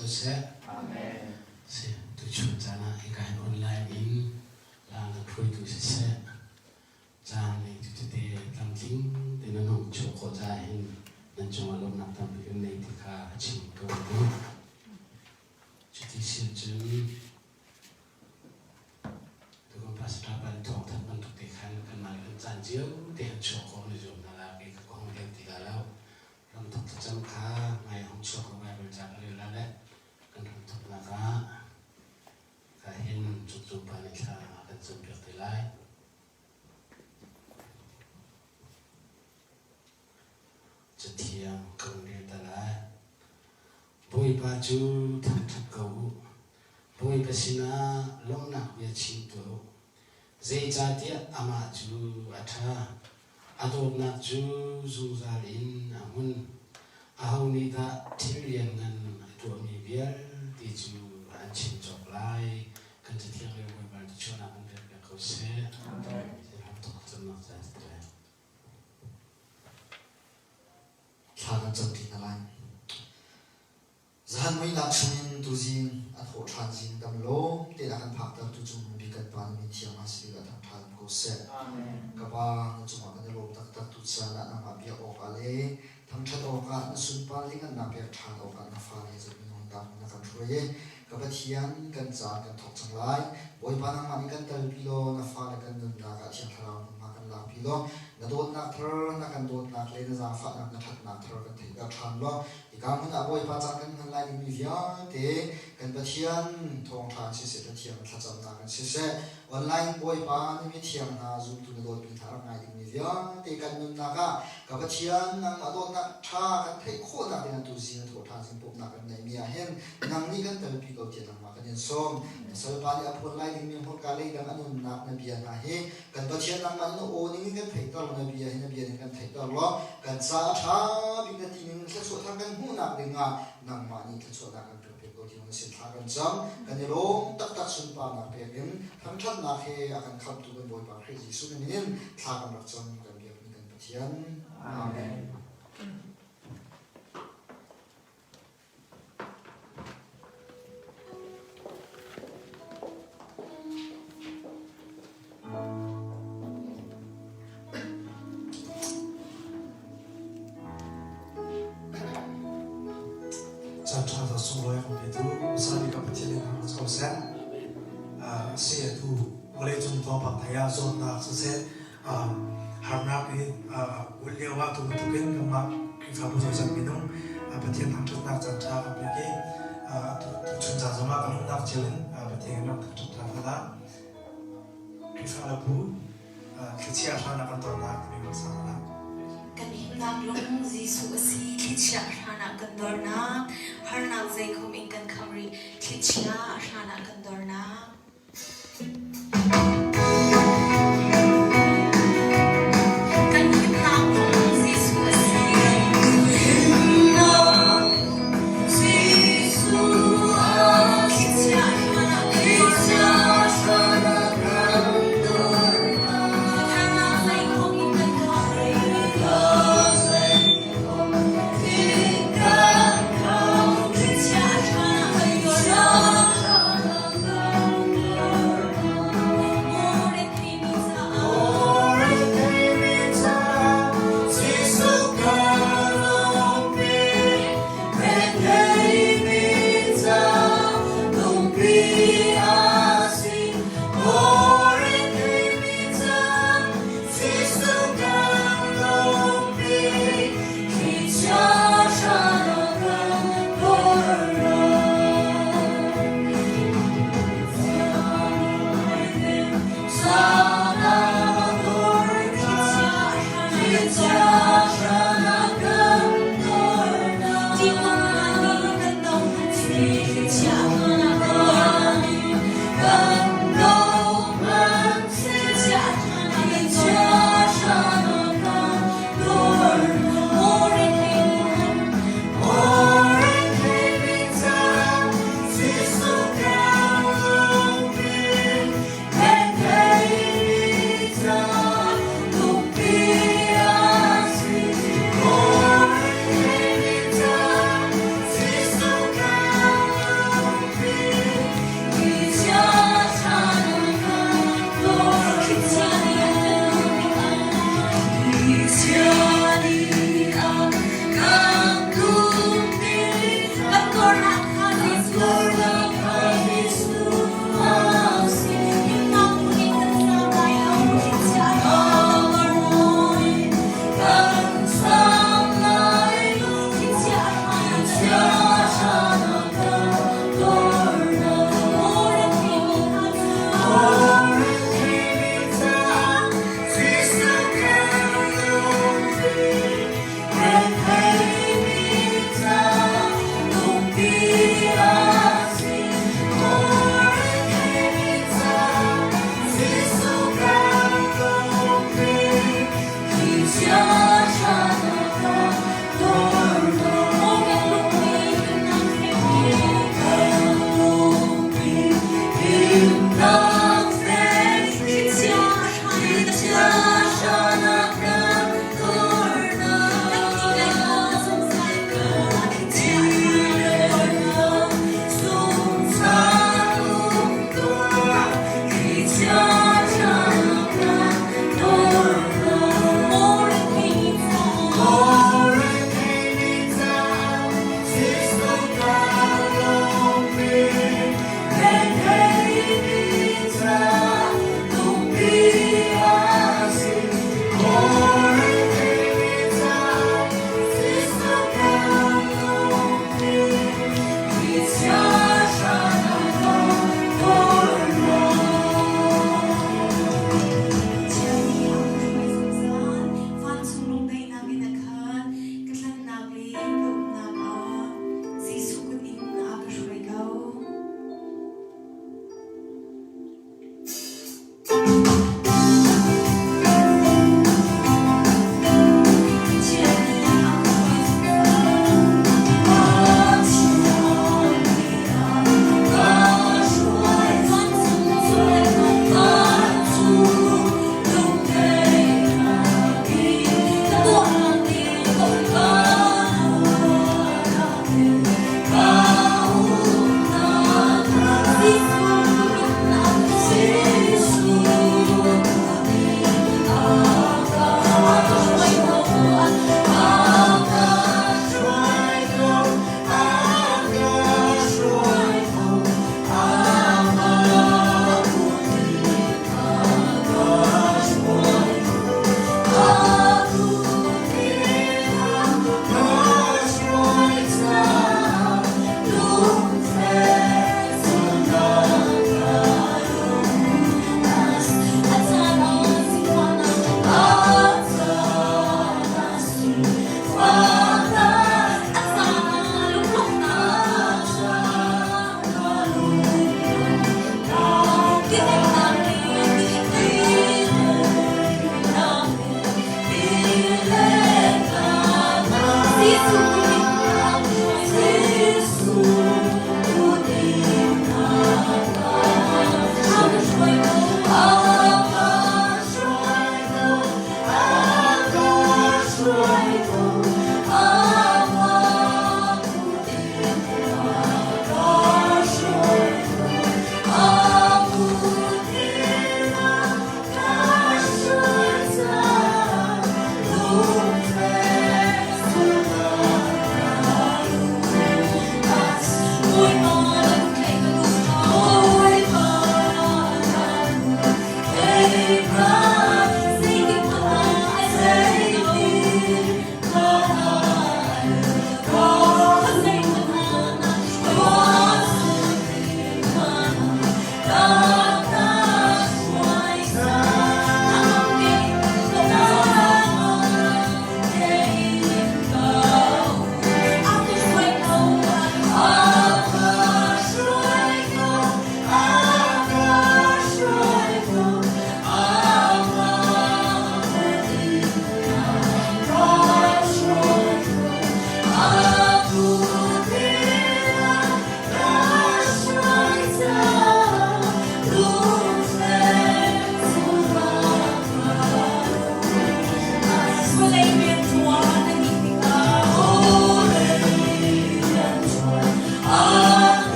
si ko seh. Amen. Si tuchun caan ah hika hin online in hla kan hruaitu siseh, caan ngeitu tete tlamtling te nan hung chuah khawh caah hin nan cungah lawmhnak tampi kan nei ti kha a chim ko duh. Cuti si cun tukum pastor pa nih thawngthanh bantuk te khan kanmah le kan caan cio te han chuah khawh na zuam hna la kei ka hong leng ti la lo. Ramthok thlacam kha ngai hong chuak lo Bible ca ka rel la le kan ramthoknak ah ka hin cukcung pa nih thla a kan campiak te lai. Cathiang ka run rel ta lai. Bawipa cu thangṭhat ko u. Bawipa sinah lawmhnak bia chim tuah u. Zeicahtiah amah cu a ṭha. A dawtnak cu zungzal in a hmun. Aho nih dah thil lianngan a tuahmi vialte cu an chim cawk lai? Kan Cathiang le Bawipa thluachuahnak kan pekpiak ko seh. Amen. Thlacamnak caan si lai. Thla kan camṭi hna lai. Zahan muihnak chungin tuzing a thawh ṭhan zing kan lawm tein a kan phaktertu cung bik kan Pa na min thiang ah si bik ah thangṭhat ko seh. Ka Pa, na cungah kan i lawm taktak tu caan ah nangmah biak awkah le thangṭhat awkah na sunpar lingannak pek ṭhan awkah na fale cu minung tam na kan hruai i ka Pathian kan caan kan thawk cang lai. Bawipa nangmah nih kan telpi law na fale kan nunnak ah Thiang Thlarau hmunhma kan lakpi law na dawtnak thar na kan dawtnak le na zaangfahnak na ṭhatnak thar kan theihter ṭhan law Hika hmun ah Bawipa caan kan hman lai dingmi vialte kan Pathian thawngṭha in siseh, Pathian thlacamnak in siseh, online Bawipa na mithiang hna zumtu na dawtmi hna rak ngai dingmi vialte kan nunnak ah ka Pathian nangmah dawtnak ṭha kan theih khawhnak dingah tuzing na thawhṭhan zing pumhnak kan neihmi ah hin nang nih kan telpi ko tiah nangmah kan in sawm. Na salpa nih a phuan lai dingmi hmurka leidang a nunnak na bia hna hi Kan Pathian nangmah in na aw ning in kan theihter law na bia hi na bia ning kan theihter law kan ca a ṭha bik na ti ning thluachuah thar kan hmuhnak dingah nangmah nih thluachuahnak kan pek ko ti na sin thla kan cam. Kan i lawm taktak sunparnak pek in thangṭhatnak he a kan khamhtu kan Bawipa Khrih Jesuh min in thla kan rak cam kan biakmi kan Pathian. Amen. Caanṭha za sunglawi a kan petu Sami ka Pathian in hmang ko seh. Si atu vawleicung thawngpang thei ah zawtnak siseh harnak i ul lio ah tu bantukin kanmah Khrihfabu cozah minung Pathian thangṭhatnak caanṭha kan pek i tuchun caan zongah kan umnak cio in Pathian kan rak thangṭhat ṭhan hna la. Khrihfabu thlichia hranak kan tonnak timi kan sang hna. Kan himnak lung Jesuh a si, thlichia hranak kan dornak, harnak zeikhom in kan kham rih, thlichia hranak kan dornak. Kan himnak lung Jesuh a si. Thlichia hranak kan dornak, harnak zeikhom in kan kham rih. Thlichia hranak kan dornak.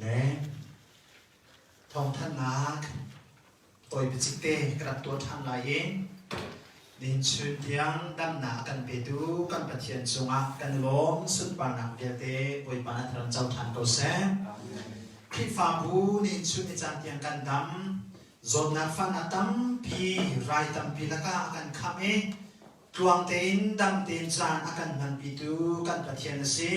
Le thawngthanhnak tawi biacik te ka rak tuah ṭhan lai i nihin chun tiang damnak a kan petu kan Pathian cungah kan i lawm. Sunparnak vialte Bawipa na tharan co ṭhan ko seh. Khrihfabu nihin chun ni caan tiang kan dam. Zawtnak fahnak tampi rai tampi lakah a kan khamh i tluang tein dam tein caan a kan hmanpitu kan Pathian a si.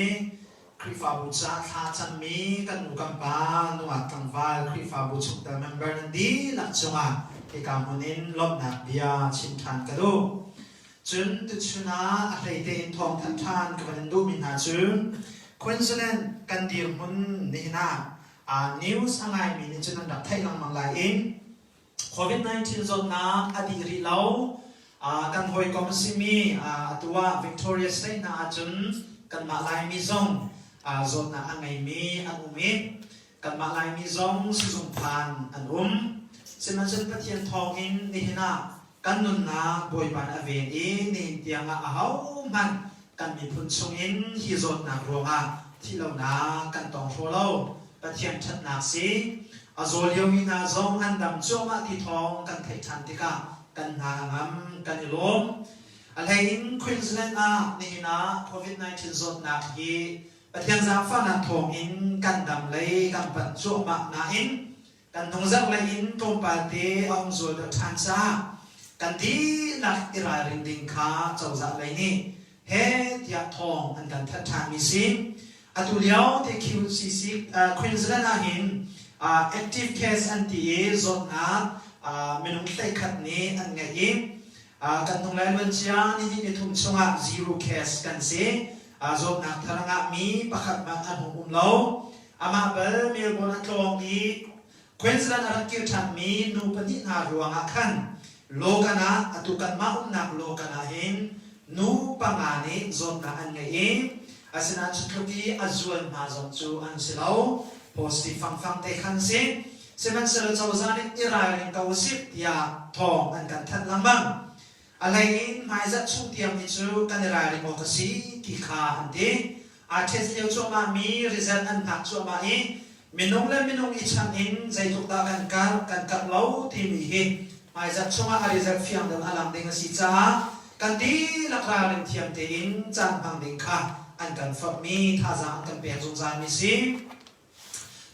Khrihfabu ca thla cammi kan nu kan pa, nungak tlangval, Khrihfabu chungtel member nan dihlak cungah hika hmun in lawmhnak bia chim ṭhan ka duh. Cun tuchun ah a hlei tein thawngthanh ṭhan ka van in duhmi hna cu Queensland kan dirhmun nihin ah news a ngaimi nih cun an rak theih lengmang lai i COVID-19 zawtnak a dih rih lo. Kan hawikom a simi atu ah Victoria State hna ahcun kanmah Laimi zong zawtnak a ngeimi an um i kanmah Laimi zong sizung phan an um. Sihmanhsehlaw Pathian thawngin nihin ah kan nunnak Bawipa nih a ven i nihin tiangah ahohmanh kan miphun chungin hi zawtnak ruangah thihlonak kan tong hraw lo. Pathian ṭhatnak si. A zaw liomi hna zong an dam cuahmah ti thawng kan theih ṭhan tikah kan hna a ngam, kan i lawm. A hleiin Queensland ah nihin ah COVID-19 zawtnak hi Pathian zaangfahnak thawngin kan dam lei kan panh cuahmah nain kan hnungzarh lei in tlawmpal te a hung zual deuh ṭhan caah kan dihlak i ralring ding kha cozah lei nih he tiah thawng an kan thanh ṭhanmi si. Atu lio te QCC Queensland ah hin active case an ti i zawtnak minung 11 nih an ngeih i kan hnunglei luancia nihnih nithum chungah zero case kan si. Zawtnak thar a ngahmi pakhat hmanh an hung um lo. Amah bal Melbourne a tlawng i Queensland a rak kir ṭhanmi nu pahnih hna ruangah khan Logan ah atu kanmah umnak Logan ah hin Nu panga nih zawtnak an ngei i asinain cu tluk i a zualhma zong cu an si lo. Positive fangfang te khan si. Sihmanhsehlaw cozah nih i ralring ko usih tiah thawng an kan thanh lengmang. A hlei in hmaizarh chung tiang hi cu kan i ralring awk a si ti kha an ti. Aa test lio cuahmahmi result an hngak cuahmah i minung le minung i chanh in zeitluk dah kan karh, kan karh lo timi hi hmaizarh chungah a result fiang deuh a lang ding a si caah kan dihlak ralring thiam tein caan hmang ding kha an kan forhmi thazaang an kan pek zungzalmi si.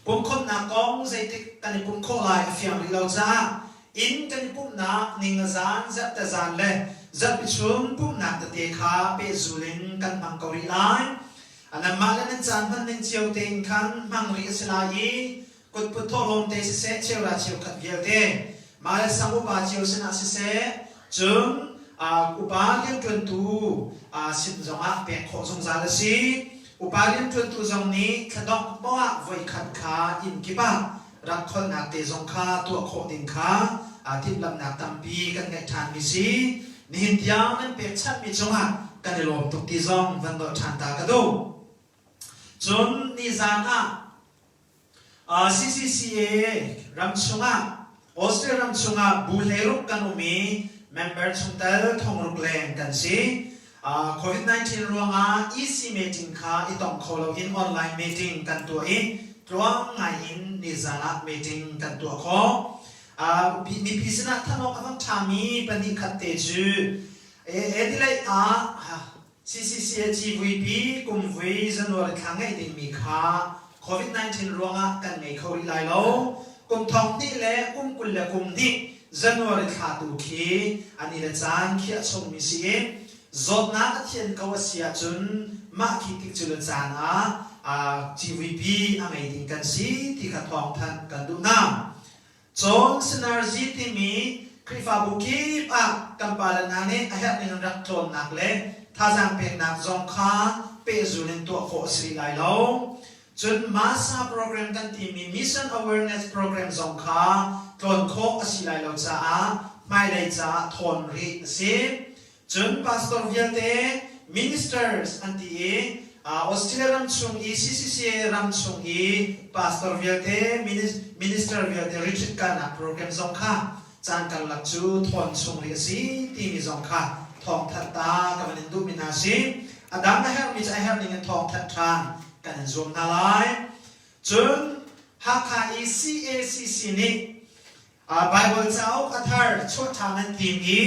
Pumkhawmhnak kong zeitik kan i pumh khawh lai a fiang rih lo caah inn kan i pumhnak ning a zan, zarhte zan le zarhpi chung pumhnak tete kha pehzul in kan hmang ko rih lai. Nanmah le nan caan hman ning cio tein khan hmang rih a si lai i kutput thawhlawm te siseh cheuhra cheukhat vialte mah le sang upa cio sinah siseh cun upa rianṭuantu sin zongah pek khawh zungzal a si. Upa rianṭuantu zong nih thladongh poah voikhat kha inn kip ah rak kholnak te zong kha tuah khawh ding kha timhlamhnak tampi kan ngeih ṭhanmi si. Nihin tiang nan pekchanhmi cungah kan i lawm tuk ti zong van dolh ṭhan ta ka duh. Cun nizan ah CCCA ram chungah Austria ram chungah bu hleiruk kan um i member chungtel thongruk leng kan si. COVID-19 ruangah EC meeting kha i tong kho loin online meeting kan tuah i tluang ngai in nizan ah meeting kan tuah khawh. Mipi sinah than awk a vang ṭhami pahnih khat te cu Adelaide ah CCCA civuipi kumvui January thla ngeih dingmi kha COVID-19 ruangah kan ngei kho rih lai lo. Kum thong hnih le kum 20 le kum hnih January thla tu khi a ni le caan khi a chungmi si i zawtnak a thian ko a si ahcun mah khi tik cu le caan ah civuipi a ngei ding kan si ti kha thawngthanh kan duh hna. Cun Synergy timi Khrihfabu kip ah kan pale hna nih a herh ning in rak tlawnnak le thazaang peknak zong kha pehzul in tuah khawh a si rih lai lo. Cun MASA program kan timi Mission Awareness Program zong kha tlawn khawh a si lai lo caah hmailei caah thawn rih a si. Cun pastor vialte ministers an ti i Australia ram chung i CCCA ram chung i pastor vialte minister vialte retreat kalnak program zong kha caan karlak cu thawn chung rih a si timi zong kha thawngthanh ta ka van in duhmi hna si. A dang a herhmi cu a herh ning in thawngthanh ṭhan kan in zuam hna lai. Cun Hakha i CACC nih Baibal cauk a thar chuah ṭhan an tim i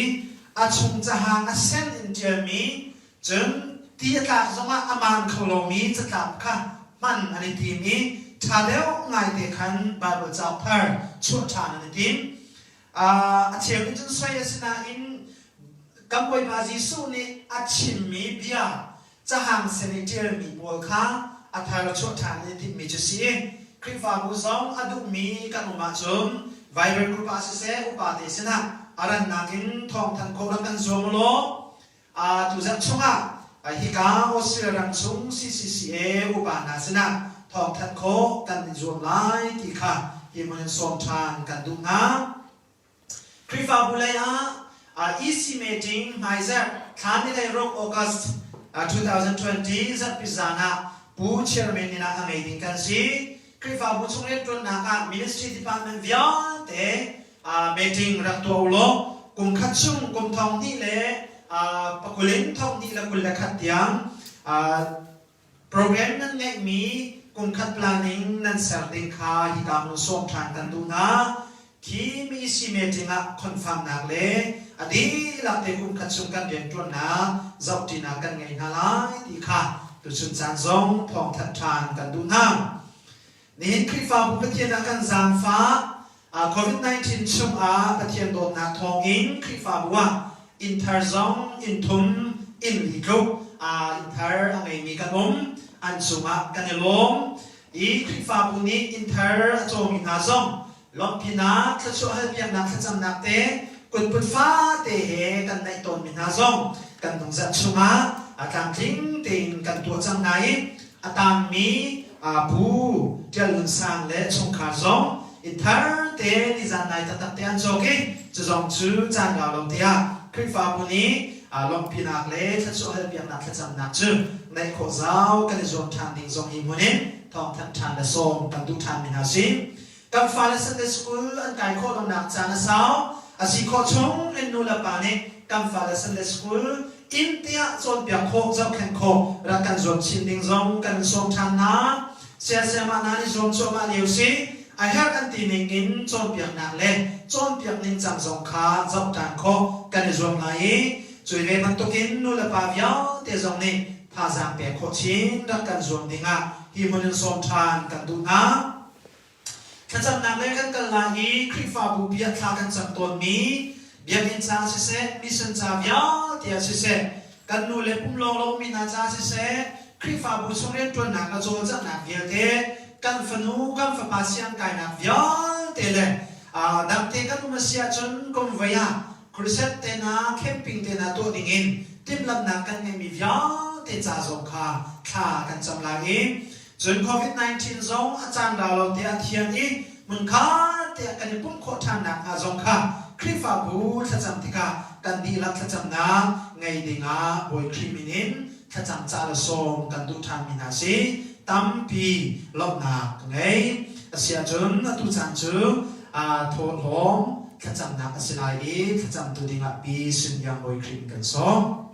a chung cahang a sen in ṭialmi cun ti a tlak zongah a maan kho lomi catlap kha hman an i tim i ṭha deuh ngaite khan Baibal cauk thar chuah ṭhan an i tim. A cheu nih cun soi a si nain kan Bawipa Jesuh nih a chimmi bia cahang sen i ṭialmi pawl kha a thar chuah ṭhan i timhmi cu si. Khrihfabu zong a duhmi kan um ahcun Viber group ah siseh upa te sinah a rannak in thawngthanh khawh rak kan zuam ulaw tuzarh chungah hika Australia ram chung CCCA upa hna sinah thawngthanh khawh kan i zuam lai ti kha hi hmun in sawm ṭhan kan duh hna. Khrihfabu lei ah EC meeting hmaizarh thla ni 16 August 2020 zarhpi zan ah Pu Chairman inn ah a ngei ding kan si. Khrihfabu chung rianṭuannak ah ministry department vialte meeting rak tuah u law kum khat chung kum thong hnih le pakul in thong hnih le 21 tiang Program nan ngeihmi kumkhat planning nan ser ding kha hika hmun sawm ṭhan kan duh hna. Khi MEC meeting ah confirmnak le a dihlak te kumkhat chung kan rianṭuannak zohṭinak kan ngei hna lai ti kha tuchun caan zong thawngthanh ṭhan kan duh hna. Nihin Khrihfabu Pathian ah kan zaangfah. COVID-19 chungah Pathian dawtnak thawngin Khrihfabu ah inn thar zong inn thum inn li tluk inn thar a ngeimi kan um. An cungah kan i lawm. I Khrihfabu nih inn thar a cawmi hna zong lawmhpinak, thluachuah halpiaknak, thlacamnak te kutput fate he kan naih tawnmi hna zong kan nungzat chungah a tlamtling tein kan tuah cang hna i a tangmi pu Ṭial Lun Sang le chungkhar zong inn thar te nizan nai taktak te an cawk i cu zong cu caan rau lo tiah Khrihfabu nih. Lawmhpinak le thluachuah halpiaknak thlacamnak cu naih khawh zau kan i zuam ṭhan ding zong hi hmun in thawngthanh ṭhan le sawm kan duh ṭhan mi hna si. Kan fale Sunday School an kai khawh lonak caan a sau. A si khawh chung in nu le pa nih kan fale Sunday School inn tiah cawnpiak khawh, zohkhenh khawh rak kan zuam chin ding zong kan in sawm ṭhan hna. Siasiamah hna nih zuam cuahmah lio si. A herh an ti ning in cawnpiaknak le cawnpiak ningcang zong kha zoh ṭhan khawh kan i zuam lai i cui ve bantukin nu le pa vialte zong nih thazaang pek khawh chin rak kan zuam dingah hi hmun in sawm ṭhan kan duh hna. Thlacamnak lei kan kal lai i Khrihfabu bia thla kan cam tawnmi biakinn ca siseh, mission ca vialte ah siseh, kan nu le pum lawng lo mi hna ca siseh, Khrihfabu chung rianṭuannak a cawlcanghnak vialte, kan fanu, kan fapa siangkainak vialte le damte kan um a si ahcun kum voi ah crusade te hna, camping te hna tuah dingin timhlamhnak kan ngeihmi vialte ca zong kha thla kan cam lai i Cun COVID-19 zong a caan ra lo tiah a thiang i hmunkhat tiah kan i pumh khawh ṭhan nakhnga zong kha Khrihfabu thlacam tikah kan dihlak thlacamnak ngei dingah Bawi Khrih min in thlacam ca le sawm kan duh ṭhanmi hna si. Tampi lawmhnak ka ngei. Asiahcun atu caan cu thawhlawm thlacamnak a si lai i thlacamtu dingah Pi Sun Iang Bawi Khrih in kan sawm.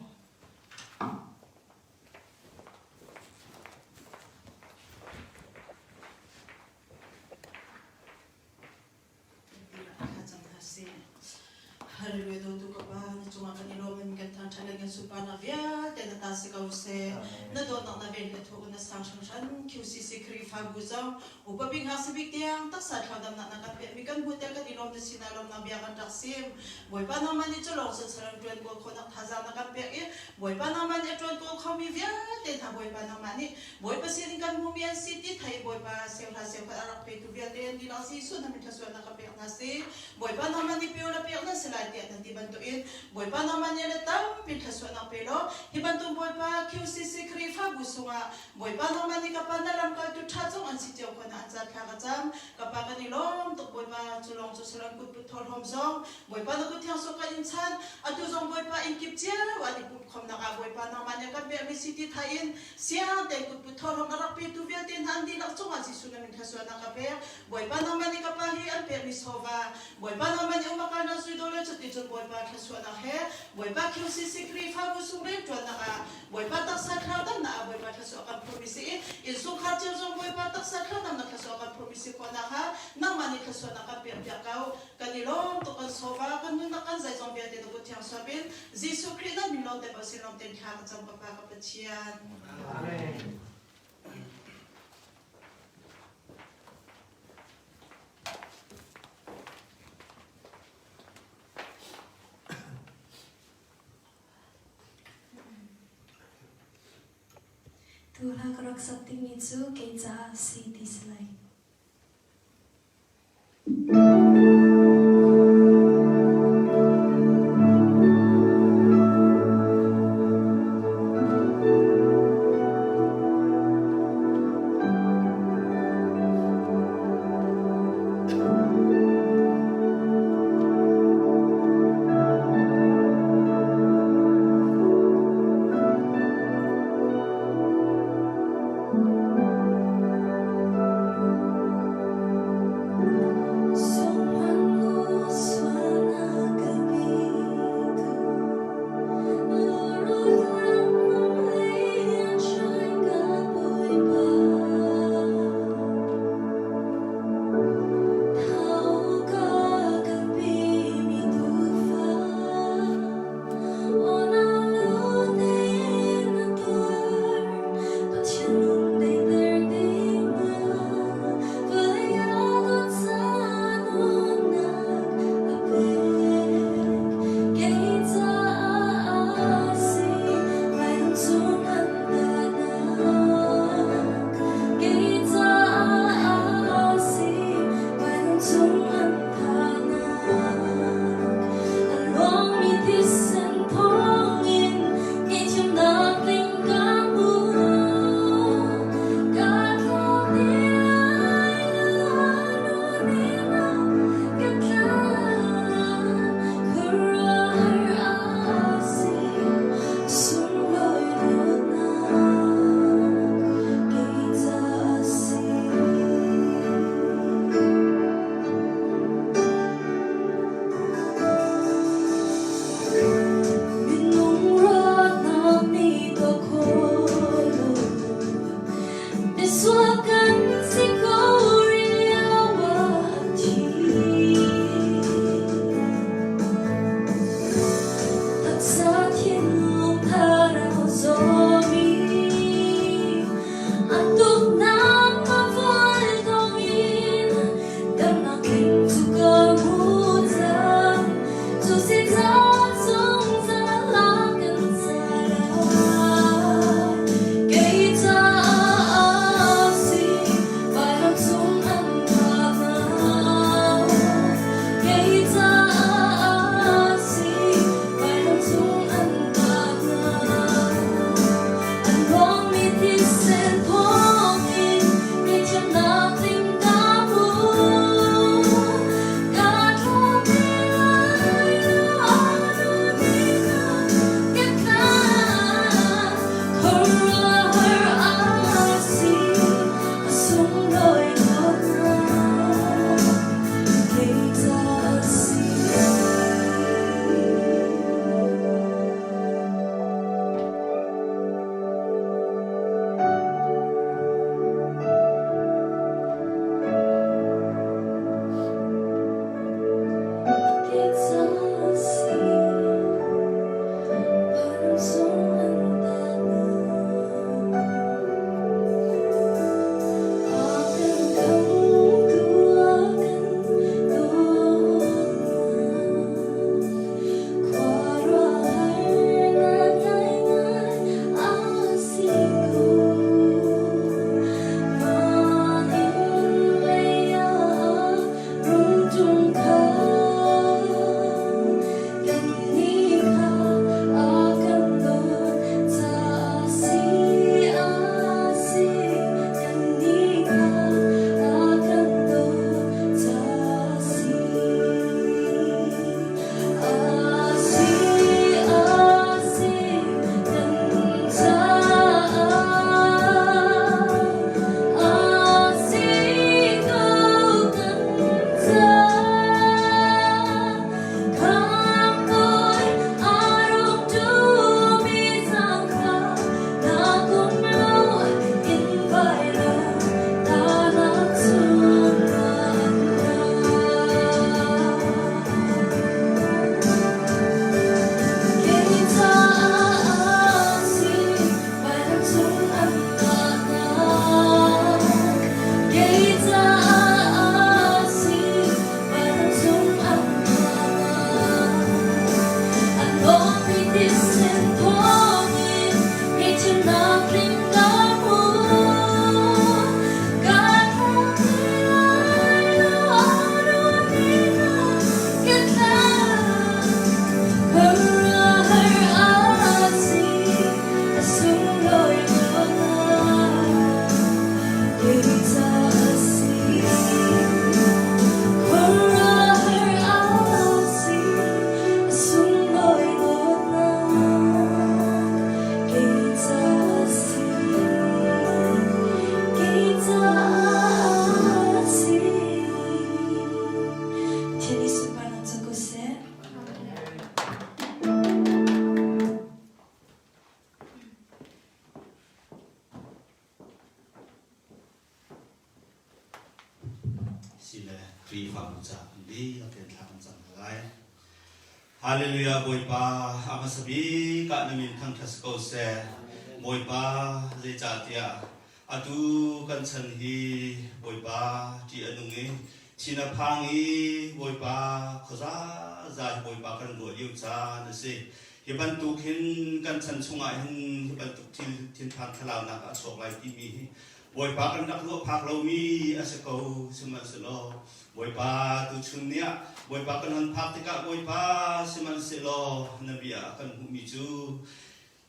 Hallelujah dawtu ka Pa na cungah kan i lawm in kan thangṭhat le kan sunparnak vialte na ta si ko seh. Na dawtnak na vel le thawk na sang hringhran QCC Khrihfabu zong upa bik ngakchia bik tiang taksa thlaudamnak na kan pekmi kan hmuh tel kan i lawm na sinah lawmnak bia kan rak sim. Bawipa nangmah nih cu lawng cun saram ṭuan kawl khawhnak thazaang na kan pek i Bawipa nangmah nih a ṭuan kawl khomi vialte hna Bawipa nangmah nih Bawipa sinin kan hmuhmi an si ti thei Bawipa seuhla seukhat a rak petu vialte an dihlak Jesuh na min thluachuahnak ka pek hna si. Bawipa nangmah nih pe u la pek nan si lai tiah nan ti bantukin Bawipa nangmah nih le tampi thluachuahnak pe law hi bantuk Bawipa QCC Khrihfabu sungah Bawipa nangmah nih ka pa na lamkaltu ṭha zong an si cio khon ah an ca thla ka cam. Ka pa kan i lawm tuk Bawipa cu lawng cu salam kut put thawhlawm zong Bawipa na kut thiang sawh kan in chan. Atu zong Bawipa inn kip cio an i pumh khomnak ah Bawipa nangmah nih a kan pekmi si ti thai in siang tein kut put thawhlawm a rak petu vialte hna an dihlak cungah Jesuh na min thluachuahnak ka pek. Bawipa nangmah nih ka pa hi an pekmi chawva Bawipa nangmah nih umakalnak sui dawh le cuticun Bawipa thluachuahnak he Bawipa QCC Khrihfabu sung rianṭuannak ah Bawipa taksa thlarau damnak ah Bawipa thluachuah kan phurmi si i innchungkhar cio zong Bawipa taksa thlarau damnak thluachuah kan phurmi si khawh nakhnga nangmah nih thluachuahnak kan pekpiak ko. Kan i lawm tuk kan chawva kan nunnak kan zeizong vialte na kut thiang suap in Jesuh Khrih nan min lawng te sin lawng ten thla ka cam ka Pa ka Pathian. Amen. Tu hla ka rak sak dingmi cu kei caah si ti si lai. Khrihfabu caah kan dihlak in thla kan cam hna lai. Hallelujah Bawipa a hmasa bik ah na min thangṭhat si ko seh. Bawipa zeicahtiah atu kan chan hi Bawipa ṭih a nung i thin a phang i Bawipa khuaza za hi Bawipa kan ruah lio caan a si. Hi bantuk hin kan chan chungah hin hi bantuk thil thinphan thlalaunak a chuak lai timi hi Bawipa kan rak ruah phak lomi a si ko. Sihmanhsehlaw Bawipa tuchun ni ah Bawipa kan hon phak tikah Bawipa sihmanhsehlaw na bia kan hmuhmi cu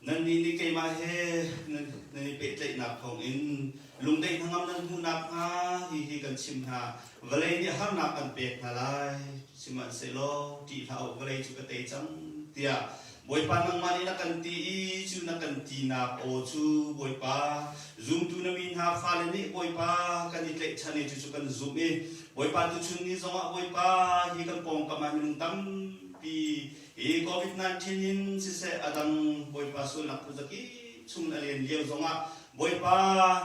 nannih nih keimah he nan i pehtlaihnak thawngin lungdaih hnangam nan hmuh nakhnga hihi kan chim hna. Vawlei nih harnak kan pek hna lai, sihmanhsehlaw ṭih hlah u, vawlei cu ka tei cang tiah Bawipa nangmah nih na kan ti i cu na kan tinak aw cu Bawipa zumtu na mi hna fale nih Bawipa kan i tlaihchan i cucu kan zumh i Bawipa tuchun ni zongah Bawipa hi kan pawngkam ah minung tampi hi COVID-19 in siseh a dang Bawipa sualnak phuzakip chung a len lio zongah Bawipa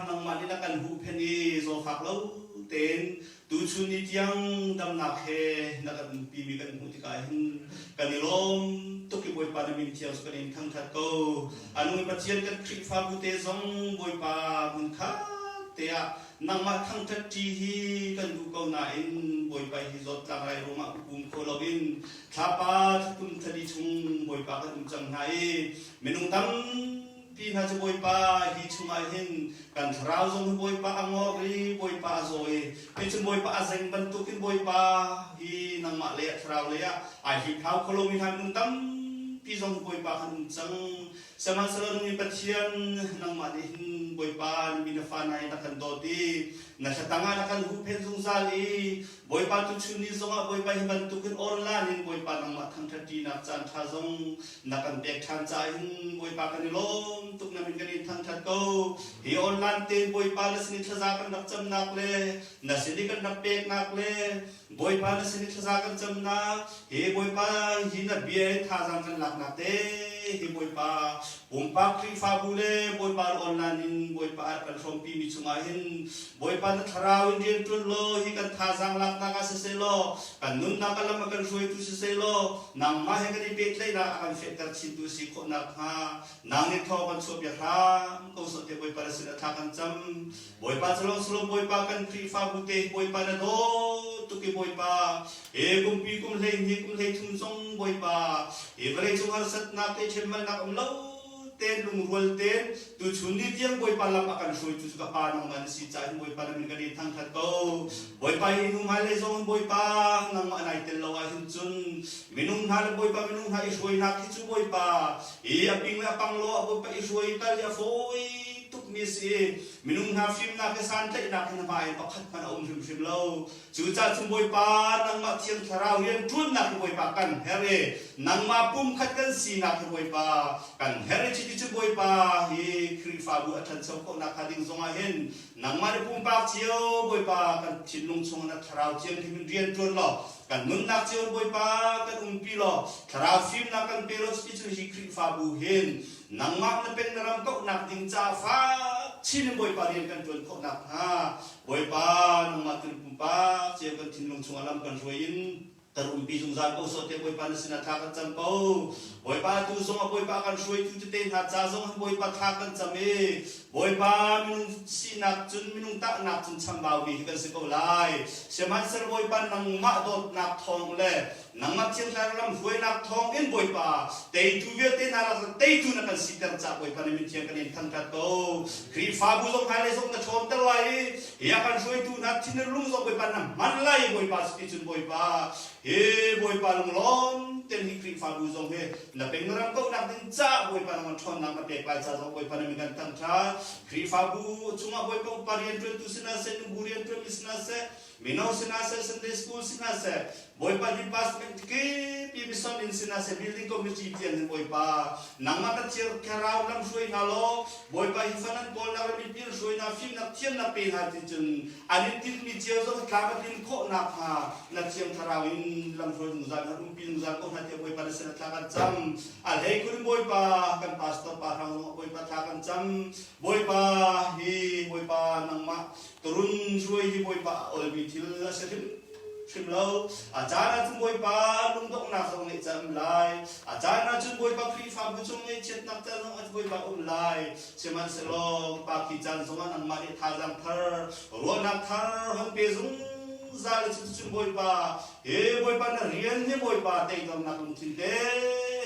nangmah nih na kan huhphenh i zawfak lo tein tuchun ni tiang damnak he na kan umpi mi kan hmuh tikah hin kan i lawm tuk i Bawipa na min thiang cu kan in thangṭhat ko. A nung Pathian kan Khrihfabu te zong Bawipa hmunkhat te ah nangmah thangṭhat ṭi hi kan duh ko nain Bawipa hi zawtlang rai ruangah pum kho loin thlapa thlathum thlali chung Bawipa kan um cang hna i minung tam Pi hna cu Bawipa hi chungah hin kan thlarau zong hi Bawipa a ngor i Bawipa a zaw i kei Bawipa a zeng bantukin Bawipa hi nangmah lei ah thlarau lei ah ai hliphlau kho lomi hna minung tampi zong Bawipa kan um cang. Sihmanhsehlaw nung Pathian nangmah nih hin Bawipa na mi na fa hna hi na kan dawt i na thlatang ah na kan huhphenh zungzal i Bawipa tuchun ni zongah Bawipa hi bantukin online in Bawipa nangmah thangṭhat ṭinak caan ṭha zong na kan pek ṭhan caah hin Bawipa kan i lawm tuk na min kan in thangṭhat ko. Hi online tein Bawipa na sin i thlaza kan rak camnak le na sin i kan rak peknak le Bawipa na sin i thlaza kan camnak hi Bawipa hi na bia in thazaang kan laknak te hi Bawipa pumpak Khrihfabu le Bawipa online in Bawipa a kan hrawmpi mi chungah hin Bawipa na thlarau in rian ṭuan law hi kan thazaang laknak ah siseh law kan nunnak a lam a kan hruaitu siseh law nangmah he kan i pehtlaihnak a kan fehter chintu si khawh nakhnga nang nih thaw kan chuahpiak hram ko sawh te Bawipa na sin a thla kan cam. Bawipa calong salom Bawipa kan Khrihfabu te Bawipa na dawt tuk i Bawipa he kumpi kum 12 kum 33 zong Bawipa hi vawlei cung harsatnak le ṭhenmalnak um lo ten lungrual ten tuchun ni tiang Bawipa lam a kan hruaitu cu ka pa nangmah na si caah hin Bawipa na min kan in thangṭhat ko. Bawipa hi hnu hmailei zong in Bawipa nangmah nai tel lo ahhin cun minung hna le Bawipa minung hna i hruainak hi cu Bawipa hi a ping le a pang lo a Bawipa i hruai kal hi a fawi tukmi a si. Minung hna fimnak he santlaihnak hin hmai pakhat hmanh a um hrimhrim lo. Cucaah cun Bawipa nangmah Thiang Thlarau rian ṭuannak hi Bawipa kan herh i nangmah pumkhat kan sinak hi Bawipa kan herh i cuticun Bawipa hi Khrihfabu a ṭhancho khawhnak hnga ding zongah hin nangmah nih pumpak cio Bawipa kan thinlung chungah na Thlarau Thianghlim in rian ṭuan law kan nunnak cio in Bawipa kan umpi law Thlarau fimnak kan pe law cuticun hi Khrihfabu hin nangmah na pen na ram kauhnak ding caah fak chin in Bawipa rian kan ṭuan khawh nakhnga Bawipa nangmah tu pumpak cio kan thinlung chungah lam kan hruai in kan umpi zungzal ko sawh te Bawipa na sinah thla kan cam ko. Bawipa tu zongah Bawipa kan hruaitu tete hna ca zong Bawipa thla kan cam i Bawipa minung sinak cun minung tahnak cun chambaumi hi kan si ko lai. Sihmanhsehlaw Bawipa nangmah dawtnak thawng le Nangmah Thiang Thlarau lam hruainak thawng in Bawipa teitu vialte hna lak teitu na kan siter caah Bawipa na min thiang kan in thangṭhat ko. Khrihfabu zong hmailei zong na ṭhawnter lai i hi a kan hruaitu hna thinlung zong Bawipa na hman lai i Bawipa cuticun Bawipa hi Bawipa lunglawm ten hi Khrihfabu zong hi na peng na ram kauhnak ding caah Bawipa nangmah ṭhawnnak na pek lai ca zong Bawipa na min kan thangṭhat. Khrihfabu chungah Bawipa upa rianṭuantu si hna seh, nubu rianṭuanmi si hna seh, Mino si hna seh, Sunday School si hna seh, Bawipa department kip i mission in si hna seh, building committee tiang in Bawipa nangmah na thiang thlarau lam hruai hna law, Bawipa hi fan an kawlnak le mipi an hruai hna, fimnak thiamnak pe hna ti cun an i tinhmi cio zong tlam a tlin khawh nakhnga na thiang thlarau in lam hruai zungzal hna, umpi zungzal ko hna tiah Bawipa na sin ah thla kan cam. A hlei khun in Bawipa kan pastor pa hrang zong Bawipa thla kan cam. Bawipa hi Bawipa nangmah Turun hruai hi Bawipa a olmi thil a si hrimhrim. hrim lo. A caan ah cun Bawipa lungdonghnak zong nih caan um lai. A caan ah cun Bawipa Khrihfabu cung ngaihchiatnak caan zong a Bawipa um lai. Sihmanhsehlaw pa khi caan zongah nangmah nih thazaang thar, ruahnak thar hon pe zungzal i cuticun Bawipa, he Bawipa na rian hi Bawipa teidornak lungthin te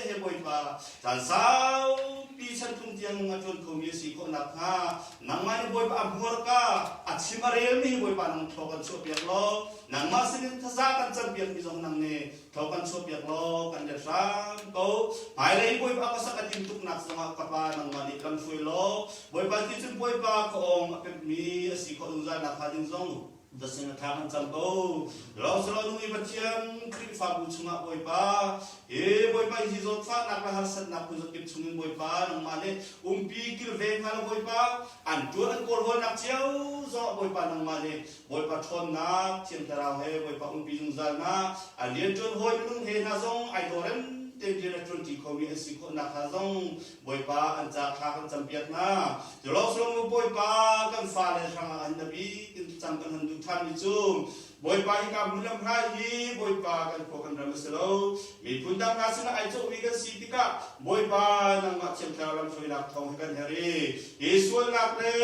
he Bawipa caan saupi chan thum tiang a ṭuan khomi a si khawh nakhnga nangmah nih Bawipa a hmurka a chim a relmi hi Bawipa nang thaw kan chuahpiak law nangmah sinin thaza kan campiakmi zong nang nih thaw kan chuahpiak law kan let hram ko. Hmailei Bawipa ka sak a tim tuknak zongah ka pa nangmah nih lamhruai law Bawipa ti cun Bawipa ka awng a pemhmi a si khawh zungzal nakhnga ding zong Dasin a tha kan cam ko. Lawngsalaw nung i Pathian Khrihfabu chungah Bawipa, hi Bawipa hi zawtfahnak le harsatnak phunzakip chungin Bawipa nangmah nih umpi kilveng hna law Bawipa, an ṭuan an kawlhawlnak cio zongah Bawipa nangmah nih Bawipa ṭhawnnak Thiang Thlarau he Bawipa umpi zungzal hna, an rianṭuan hawi minung he hna zong ai dawrem tein rian a ṭuanṭi khomi an si khawh nakhnga zong Bawipa an ca thla kan campiak hna. Jerusalem Bawipa kan fale hrangah an nabi in thlacam kan han duh ṭhanmi cu Bawipa hika hmun lam hna hi Bawipa kan khua kan ram a si lo. Miphun dang hna sinah ai cawhmi kan si tikah Bawipa nangmah Thiang Thlarau lamhruainak thawng hi kan herh i hi sualnak le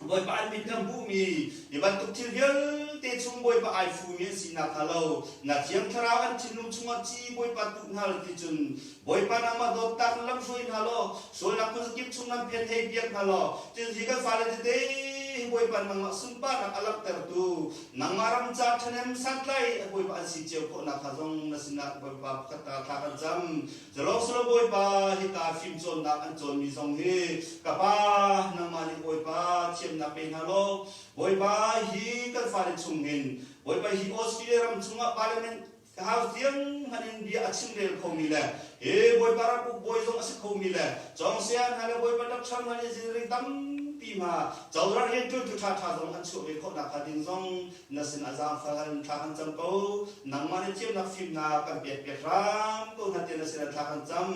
Bawipa an mit na hmuhmi hi bantuk thil vialte chung Bawipa ai fumi an sinak hnga lo na Thiang Thlarau an thinlung chungah ci Bawipa tuh hna lo ti cun Bawipa nangmah dawtnak in lamhruai hna law sualnak phunzakip chung nan phen hei piak hna law cun hi kan fale tete hi Bawipa nangmah sunparnak a langhtertu nangmah ram ca ṭhahnem santlai Bawipa an si cio khawh nakhnga zong na sinah Bawipa pakhat ta thla kan cam Zalong silo Bawipa hika fimcawnnak an cawnmi zong hi ka pa nangmah nih Bawipa thiamnak pe hna law Bawipa hi kan fale chungin Bawipa hi Australia ram chungah parliament house tiang hmanh in bia a chimrel khomi le hi Bawipa ram uk bawi zong a si khomi le cawngsian hna le Bawipa doctor hna engineering tampi hna cozah rianṭuantu ṭhaṭha zong an chuah ve khawh nakhnga ding zong na sinah zaangfah in thla kan cam ko. Nangmah nih thiamnak fimnak kan pek piak hram ko hna tiah na sinah thla kan cam.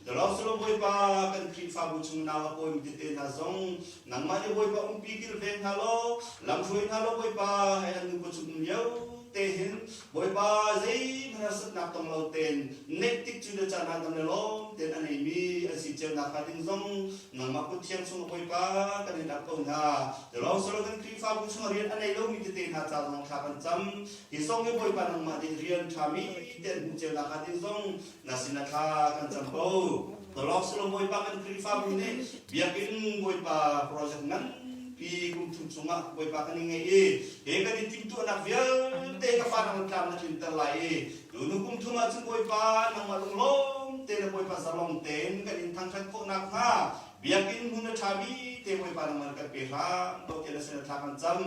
Lawng silo Bawipa kan Khrihfabu chung nau a pawimi tete hna zong nangmah nih Bawipa umpi kilveng hna law lamhruai hna law Bawipa hei an nupa cung um lio te hin Bawipa zeihmanh harsatnak tong lo tein neih tik cu na caan ah dam le lawm tein a neimi an si cio nakhnga ding zong nangmah kut thiang chung Bawipa kan in ap ko hna. Lawng silo kan Khrihfabu chung rian a nei lomi tete hna ca zong thla kan cam. Hi zong hi Bawipa nangmah nih rian ṭhami te an hmuh cio nakhnga ding zong na sinah thla kan cam ko. Lawng silo Bawipa kan Khrihfabu nih biakinn Bawipa project nganpi kum thum chungah Bawipa kan i ngeih i he kan i timhtuahnak vialte ka fa nang tlam na tlinter lai i tunu kum thum ahcun Bawipa nangmah lunglawm te le Bawipa zalong tein kan in thangṭhat khawh nakhnga Biakinn hmun a ṭhami te Bawipa nangmah kan pe hram ko tiah na sin ah thla kan cam.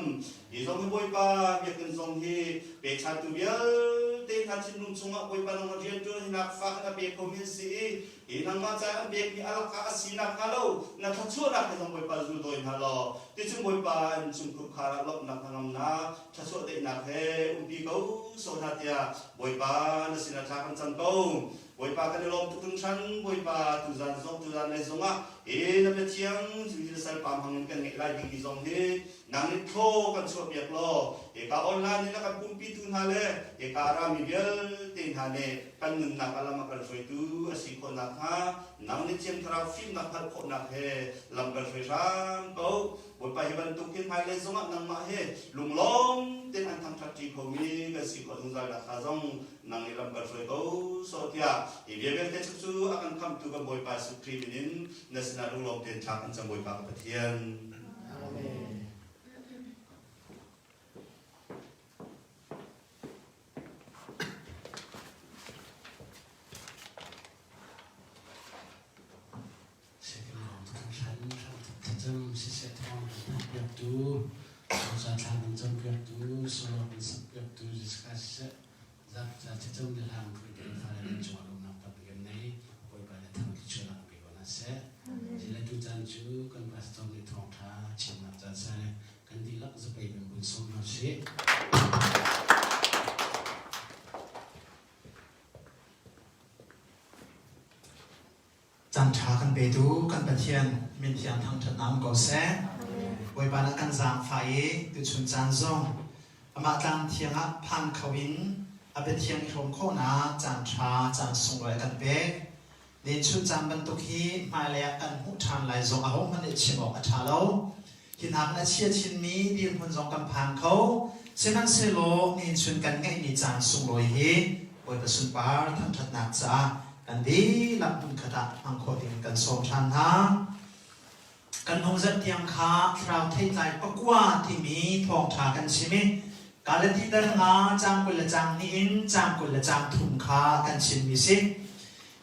Hi zong hi Bawipa biakinn zong hi pechantu vialte hna thinlung chungah Bawipa nangmah rianṭuan hi nak fa khan a pe khomi an si i hi nangmah ca an pekmi a lakah a si nakhnga lo na thluachuahnak he zong Bawipa zul dawi hna law ticun Bawipa in chungkhur khar ah lawmhnak hnangamnak thluachuah daihnak he umpi ko sawh hna tiah Bawipa na sinah thla kan cam ko. Bawipa kan i lawm tuk hringhran. Bawipa tuzan zong tuzan lei zongah hi na biathiang thil salpa hmang in kan ngeih lai dingmi zong hi nang nih thlaw kan chuahpiak law hika online in a kan pumpitu hna le hika a rami vialte hna nih kan nunnak a lam a kan hruaitu a si khawh nakhnga nang nih Thiang Thlarau fimnak hngalh khawhnak he lam kan hruai hram ko. Bawipa hi bantuk hin hmailei zongah nangmah he lunglawm tein an thangṭhat ṭi khomi kan si khawh zungzal nakhnga zong nang nih lam kan hruai ko sawh tiah hi bia vialte cu cu a kan khamhtu kan Bawipa Jesuh Khrih min in na sinah lunglawm tein thla kan cam Bawipa ka Pathian. Amen. Thlacam siseh thawng kan thanpiaktu, cozah thla kan campiaktu, solo kan sakpiaktu Jessica siseh zapi thlacam le hlang Khrih kan fale kan cungah lawmhnak tampi kan nei. Bawipa nih thang thluachuahnak pe ko hna seh. Zile tu caan cu kan pastor nih thawngṭha chimnak caan seh kan dihlak zapei kan vun sawm hna sih. Caan ṭha kan petu kan Pathian min thiang thangṭhatnak um ko seh. Bawipa nih kan zaangfah i tuchun caan zong. Amah tlang thiang ah phan kho in a biathiang i hrawm khawhnak caan ṭha caan sunglawi a kan pek. Nenchun caan bantuk hi hmailei ah kan hmuh ṭhan lai zong ahohmanh nih chim awk a ṭha lo. Hi nakin a chia chinmi dirhmun zong kan phan kho. Sihmanhsehlaw nenchun kan ngeihmi caan sunglawi hi Bawipa sunpar thangṭhatnak caah kan dihlak hmunkhat ah hmang khawh ding kan sawm ṭhan hna. Kan hung zat tiang kha thlarau theitlai pakua timi thawngṭha kan chim i Galati dal nga caang 20 le caang hnih in caang 20 le caang thum kha kan chimmi si.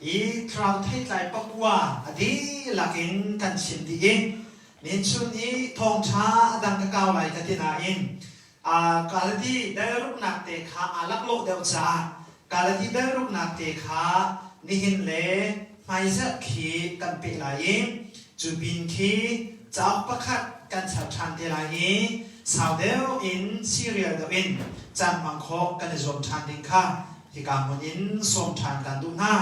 I thlarau theitlai pakua a dihlak in kan chim dih i ninchun i thawngṭha a dang ka kau lai ka ti nain Galati dal ruknak te kha aa laklawh deuh caah Galati dal ruknak te kha nihin le hmaizarh khi kan peh lai i cu pin khi cauk pakhat kan char ṭhan te lai i sau deuh in serial deuh in caan hmang khawh kan i zuam ṭhan ding kha hika hmun in sawm ṭhan kan duh hna.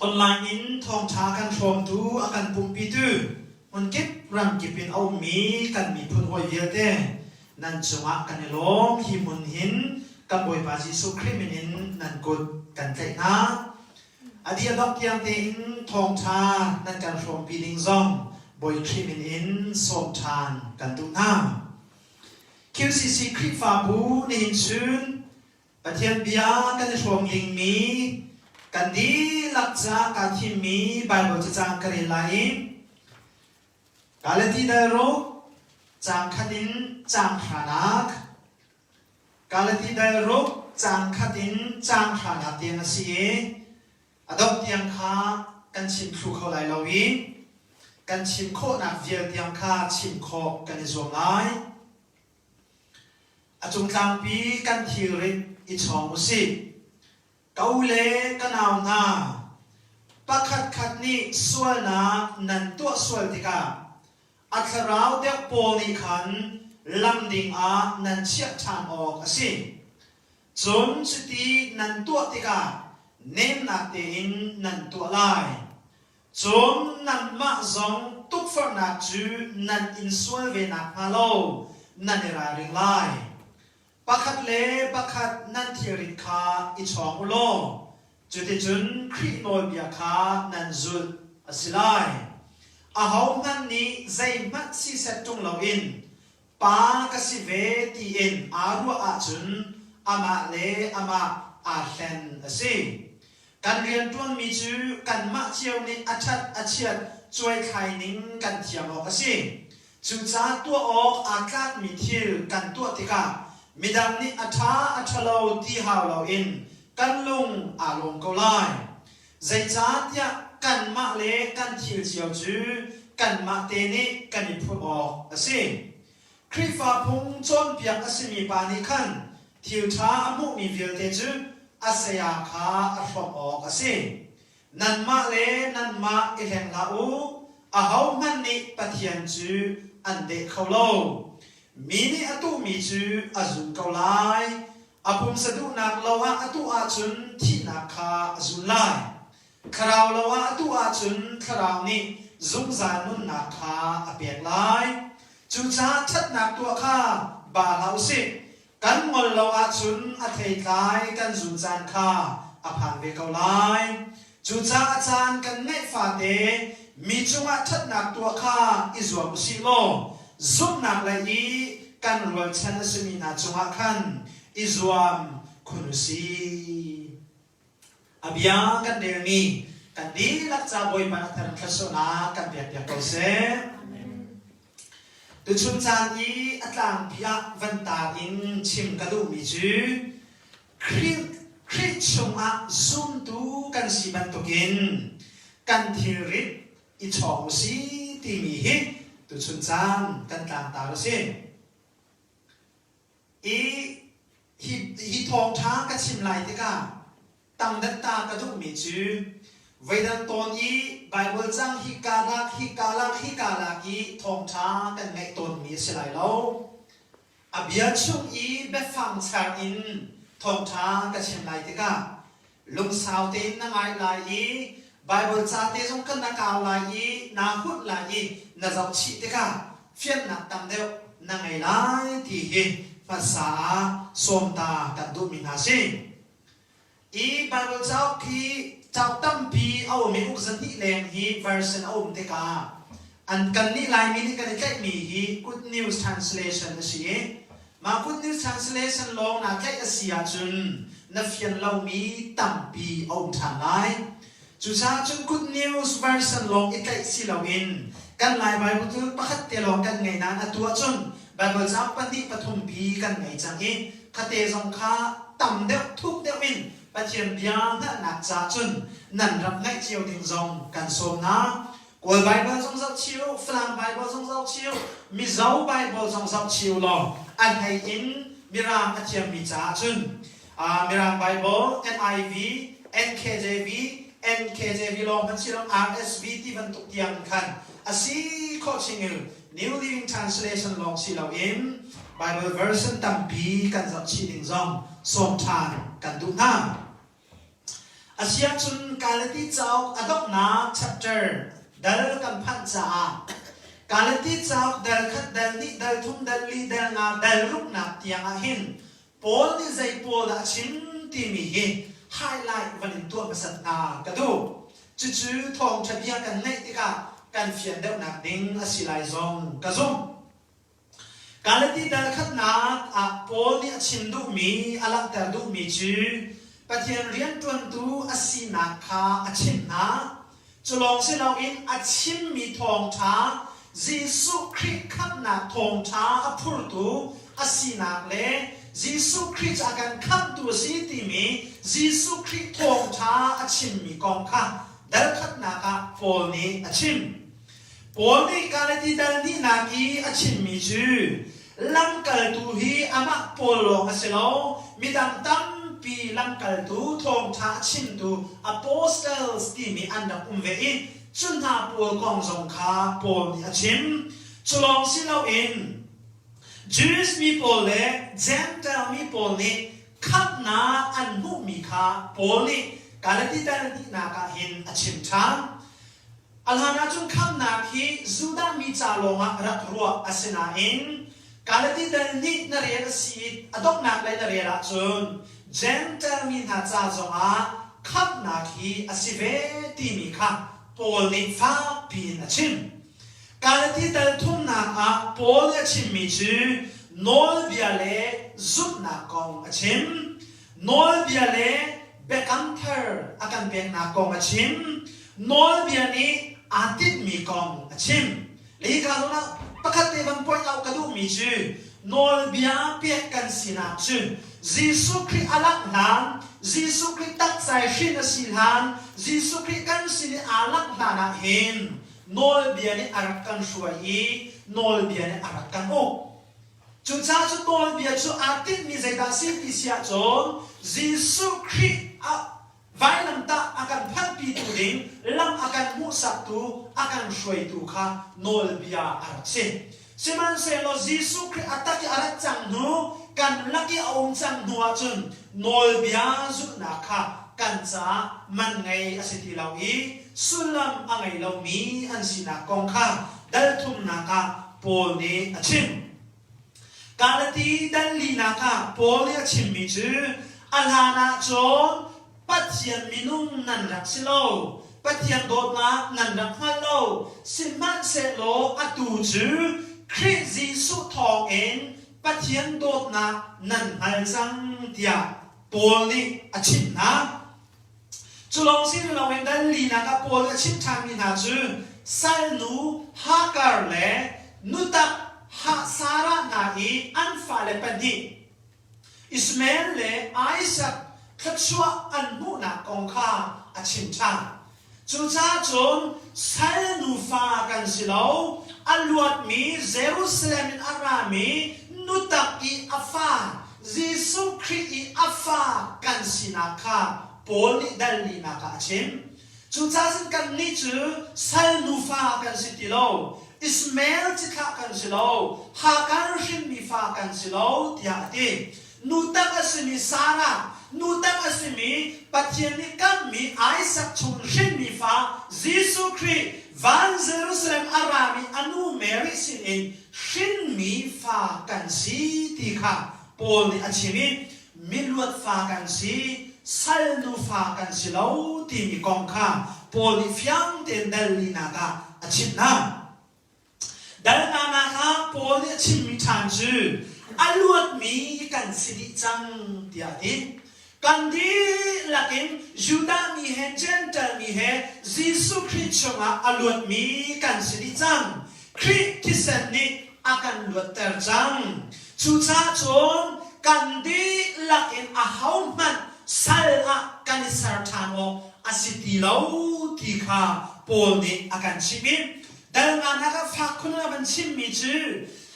Online in thawngṭha kan hrawmtu a kan pumpitu hmunkip ramkip in a ummi kan miphun hawi vialte nan cungah kan i lawm. Hi hmun hin kan Bawipa Jesuh Khrih min in nan kut kan tlaih hna. A dih a dongh tiang tein thawngṭha nan kan hrawmpi ding zong Bawi Khrih min in sawm ṭhan kan duh hna. QCC Khrihfabu nihin chun Pathian bia kan i hrawm dingmi kan dihlak caah kaa thimmi Baibal cacang ka rel lai i Galati dal ruk caang khat in caang hranak Galati dal ruk caang khat in caang hranak tiang a si i a dongh tiang kha kan chim thlu kho lai lo i kan chim khawhnak vial tiang kha chim khawh kan i zuam lai. A cungtlangpi kan thilrit i chawng u sih. Ka u le ka nau hna, pakhatkhat nih sualnak nan tuah sual tikah a thlarau deuh pawl nih khan lam ding ah nan chiah ṭhan awk a si. Cun cuti nan tuah tikah nemnak tein nan tuah lai. Cun nanmah zong tukforhnak cu nan in sual ve nakhnga lo nan i ralring lai. Pakhat le pakhat nan thilrit kha i chawng u law cuticun Khrih nawlbia kha nan zulh a si lai. Ahohmanh nih zeihmanh siseh ṭung loin pa ka si ve tiin aa ruah ahcun amah le amah aa hlen a si. Kan rianṭuanmi cu kanmah cio nih a ṭhat a chiat cuaithlai ning kan thiam awk a si. Cucaah tuah awk aa tlakmi thil kan tuah tikah midang nih a ṭha a ṭhalo ti hau loin kan lung aa lawm ko lai. Zeicahtiah kanmah le kan thil cio cu kanmah te nih kan i phurh awk a si. Khrihfa phung cawnpiak a simi pa nih khan thil ṭha a hmuhmi vialte cu a saya kha a hrawmh awk a si. Nanmah le nanmah i hleng hlah u, ahohmanh nih Pathian cu an deh kho lo. Mi nih a tuhmi cu a zun ko lai, A pumsa duhnak lo ah a tuh ahcun thihnak kha a zun lai. Thlarau lo ah a tuh ahcun thlarau nih zungzal nunnak kha a pek lai. Cucaah ṭhatnak tuah kha ba hlah u sih. Kan ngol lo ahcun a theitlai kan zun caan kha a phan ve ko lai. Cucaah a caan kan ngeih fate mi cungah ṭhatnak tuah kha i zuam u sih law zumhnak lei i kan rualchan a simi hna cungah khan i zuam khun u sih. A bia kan relmi kan dihlak ca Bawipa na thar thluachuahnak kan pekpiak ko seh. Tuchun caan i a tlangpi ah van tar in chim ka duhmi cu Khrih chungah zumtu kan si bantukin kan thilrit i chawng u si timi hi tuchun caan kan tlangtar a si. I hi, hi thawngṭha ka chim lai tikah tangdat ta ka duhmi cu voidang tawn i Baibal cang hi ka lak hi ka lak hi ka lak i thawngṭha kan ngaih tawnmi a si lai lo. A bia chung i biafang char in thawngṭha ka chim lai tikah lungsau tein na ngai lai i Baibal ca te zong kan na kau lai i naa hunh lai i na zoh chih tikah fiannak tam deuh na ngei lai ti hi hmasa ah sawmta kan duhmi hna si. I Bible cauk hi cauk tampi a um i uk zahnih leng hi version a um tikah an kannih Laimi nih kan i tlaihmi hi Good News Translation a si i mah Good News Translation lawng naa tlaih a si ahcun na fian lomi tampi a um ṭhan lai. Cucaah cun Good News version lawng i tlaih si loin kan Lai Bible cu pakhat te lawng kan ngei nain atu ahcun Bible cauk pahnih pathum pi kan ngei cang i khate zong kha tam deuh thuk deuh in Pathian bia hngalhnak caah cun nan rak ngaih cio ding zong kan sawm hna. Kawl Bible zong zoh chih u, Falam Bible zong zoh chih u, Mizo Bible zong zoh chih u law a hlei in Mirang a thiammi caah cun Mirang Bible, NIV, NKJV, NKJV lawng hmanh si lo RSV ti bantuk tiang khan a si khawh chingin New Living Translation lawng si loin Bible version tampi kan zoh chih ding zong sawm ṭhan kan duh hna. Asiahcun Galati cauk a donghnak chapter dal kan phanh caah Galati cauk dal khat, dal hnih, dal thum, dal li, dal nga, dal ruknak tiang ah hin Paul nih zei pawl dah a chim timi hi highlight van in tuah hmasat hna ka duh. Cucu thawngṭha bia kan ngaih tikah kan fian deuhnak ding a si lai zong ka zumh. Galati dal khatnak ah Paul nih a chim duhmi, a langhter duhmi cu Pathian rianṭuantu a sinak kha a chimh hna. Cu lawng si loin a chimmi thawngṭha Jesuh Khrih khamhnak thawngṭha a phurtu a sinak le Jesuh Khrih cu a kan khamhtu a si timi Jesuh Khrih thawngṭha a chimmi kong kha dal khatnak ah Paul nih a chim. Paul nih Galati dal hnihnak i a chimmi cu lamkaltu hi amah Paul lawng a si lo, midang tampi lamkaltu, thawngṭha a chimtu apostles timi an rak um ve i cu hna pawl kong zong kha Paul nih a chim. Cu lawng si loin Jewish mi pawl le Jentail mi pawl nih khamhnak an hmuhmi kha Paul nih Galati dal hnihnak ah hin a chim ṭhan. A hlan ahcun khamhnak hi Judah mi ca lawngah rak ruah a si nain Galati dal nih na rel a si i a donghnak lei na rel ahcun Jentail mi hna ca zongah khamhnak hi a si ve timi kha Paul nih fakpi in a chim. Galati dal thumnak ah Paul nih a chimmi cu nawlbia le zumhnak kong a chim. Nawlbia le biakam thar a kan peknak kong a chim. Nawlbia nih aa tinhmi kong a chim. Le hika zawn ah pakhat te van point out ka duhmi cu nawlbia pek kan sinak cu Jesuh Khrih a langh hlan, Jesuh Khrih takcai hrin a si hlan, Jesuh Khrih kan sin i aa langh hlan ah hin nawlbia nih a rak kan hruai i nawlbia nih a rak kan uk. Cucaah cu nawlbia cu aa tinhmi zeidah a si ti si ahcun Jesuh Khrih a vailamtah a kan phanhpitu ding lam a kan hmuhsaktu a kan hruaitu kha nawlbia a rak si. Sihmanhsehlaw Jesuh Khrih a tak i a rat cang hnu, kan lak i a um cang hnu ahcun nawlbia zulhnak kha kan caah man ngei a si ti lo i sullam a ngei lomi an sinak kong kha dal thumnak ah Paul nih a chim. Galati dal linak ah Paul nih a chimmi cu a hlan ah cun Pathian minung nan rak si lo, Pathian dawtnak nan rak hngal lo, sihmanhsehlaw atu cu Khrih Jesuh thawngin Pathian dawtnak nan hngal cang tiah Paul nih a chimh hna. Cu lawng si loin dal linak ah Paul a chimh ṭhanmi hna cu salnu Hagar le nutak Sarah hna i an fale pahnih Ishmael le Isaac thluachuah an hmuhnak kong kha a chim ṭhan. Cucaah cun salnu fa kan si lo, a luatmi Jerusalem in a rami nutak i a fa Jesuh Khrih i a fa kan sinak kha Paul nih dal linak ah a chim. Cucaah cun kannih cu sal nufa kan si ti lo, Ishmael cithlah kan si lo, Hagar hrinmi fa kan si lo, tiah a ti. Nu tak a simi Sarah, nu tak a simi Pathian nih kamhmi Isaac chung hrinmi fa Jesuh Khrih van Jerusalem a rami a nu Mary sinin hrinmi fa. fa kan si ti kha Paul nih a chim i miluat fa kan si, salnu fa kan si lo timi kong kha Paul nih fiang tein dal linak ah a chimh hna. Dal nganak ah Paul nih a chimmi ṭhan cu a luatmi kan si dih cang tiah a ti. Kan dihlak in Judah mi he Jentail mi he Jesuh Khrih chungah a luatmi kan si dih cang. Khrih thisen nih a kan luatter cang. Cucaah cun kan dihlak in ahohmanh sal ah kan i ser ṭhan awk a si ti lo ti kha Paul nih a kan chimh i dal nganak ah fak khun in a van chimmi cu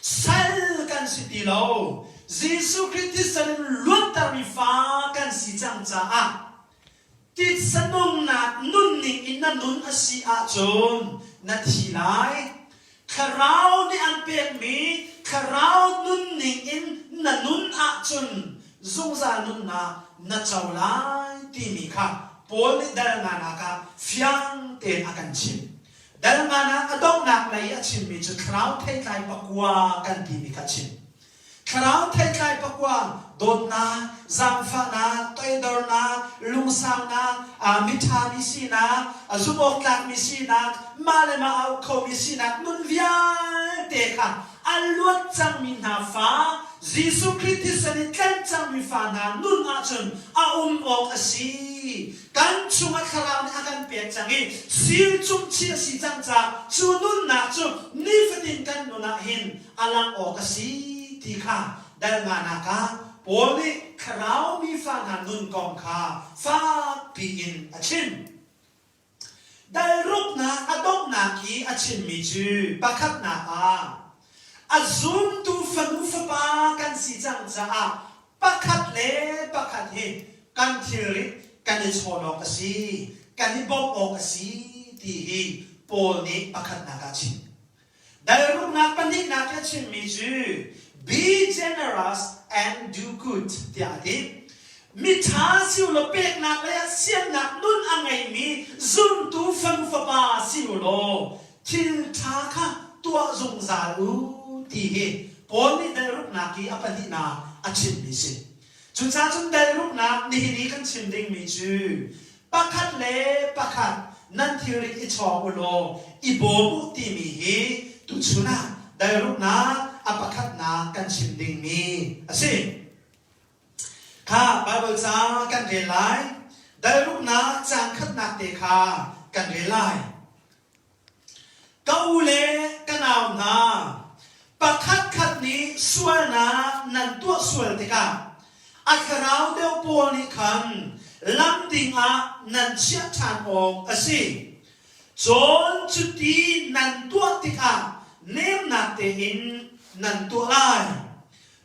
sal kan si ti lo. Jesuh Khrih thisen in luattermi fa kan si cang caah titsa nungnak nunning in na nun a si ahcun na thi lai. Thlarau nih an pekmi thlarau nunning in na nun ahcun zungzal nunnak na co lai timi kha Paul nih dal nganak ah fiang tein a kan chimh. Dal nganak a donghnak lei i a chimmi cu thlarau theitlai pakua kan timi kha a chim. Thlarau theitlai pakua dawtnak, zaangfahnak, toidornak, lungsaunak, miṭhami sinak, zumhawktlakmi sinak, mah le mah a uk khomi sinak nun vialte kha a luat cangmi hna fa, Jesuh Khrih thisen i tlenh cangmi fa hna nun ahcun a um awk a si. Kan chungah thlarau nih a kan pek cang i sil cungchih a si cang caah cu nunnak cu nifatin kan nun ah hin a langh awk a si ti kha dal nganak ah Paul nih thlarau mi fa hna nun kong kha fakpi in a chim. Dal ruknak a donghnak i a chimmi cu pakhatnak ah a zumtu fanu fapa kan si cang caah pakhat le pakhat hi kan thilrit kan i chawn awk a si, kan i bawmh awk a si ti hi Paul nih pakhatnak ah a chim. Dalruknak pahnihnak i a chimmi cu be generous and do good tiah a ti. Miṭha si u law peknak lei ah siannak nun a ngeimi zumtu fanu fapa si u law thil ṭha kha tuah zungzal u ti hi Paul nih dalruknak i a pahnihnak a chimmi si. Cucaah cun dalruknak nihin i kan chim dingmi cu pakhat le pakhat nan thilrit i chawng u law i bawm u timi hi tuchun ah dalruknak a pakhatnak kan chim dingmi a si. Kha Baibal ca kan rel lai. Dalruknak caan khatnak te kha kan rel lai. Ka u le ka nau hna, pakhatkhat nih sualnak nan tuah sual tikah a thlarau deuh pawl nih khan lam ding ah nan chiah ṭhan awk a si. Cun cuti nan tuah tikah nemnak tein nan tuah lai.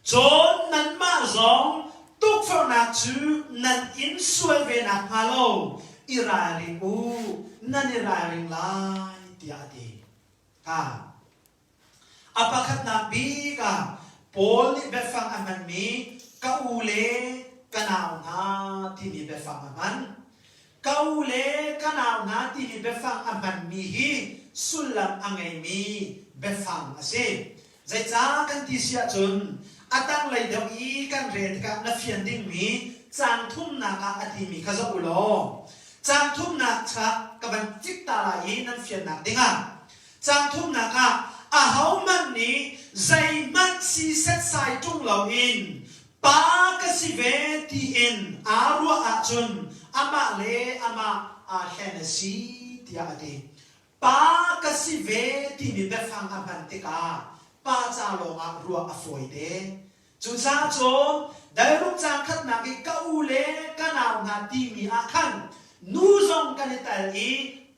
Cun nanmah zong tukforhnak cu nan in sual ve nakhnga lo i ralring u, nan i ralring lai, tiah a ti. Ha. A pakhatnak bik ah Paul nih biafang a hmanmi ka u le ka nau hna timi biafang a hman. Ka u le ka nau hna timi biafang a hmanmi hi sullam a ngeimi biafang a si. Zeicah kan ti si ahcun a tanglei deuh i kan rel tikah na fian dingmi caang thumnak ah a timi kha zoh u law caang thumnak kha ka van cik ta lai i nan fiannak dingah caang thumnak ah ahohmanh nih zeihmanh si setsai ṭung loin pa ka si ve tiin aa ruah ahcun amah le amah aa hlen a si tiah a ti. Pa ka si ve timi biafang a hman tikah pa ca lawngah ruah a fawite. Cucaah cun dalruk caang khatnak i ka u le ka nau hna timi ah khan nu zong kan i tal i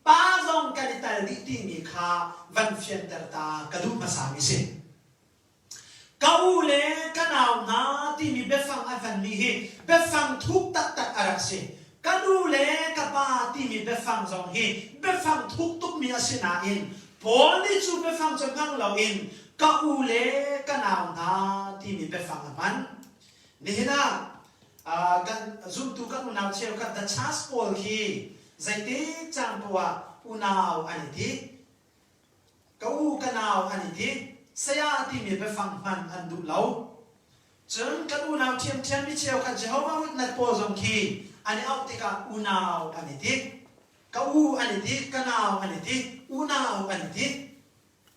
pa zong kan i tal dih timi kha van fianter ta ka duh hmasami si. Ka u le ka nau hna timi biafang a hmanmi hi biafang thuk taktak a rak si. Ka nu le ka pa timi biafang zong hi biafang thuk tukmi a si nain Paul nih cu biafang cu hmang loin ka u le ka nau hna timi biafang a hman. Nihin ah kan zumtu kan unau cheukhat the church pawl khi zeitik caan poah unau an i ti. Ka u ka nau an i ti. saya timi biafang hman an duh lo. Cun kan unau ṭhiamṭhiam mi cheukhat Jehovah Witness pawl zong khi an i auh tikah unau an i ti. Ka u an i ti, ka nau an i ti, unau an i ti.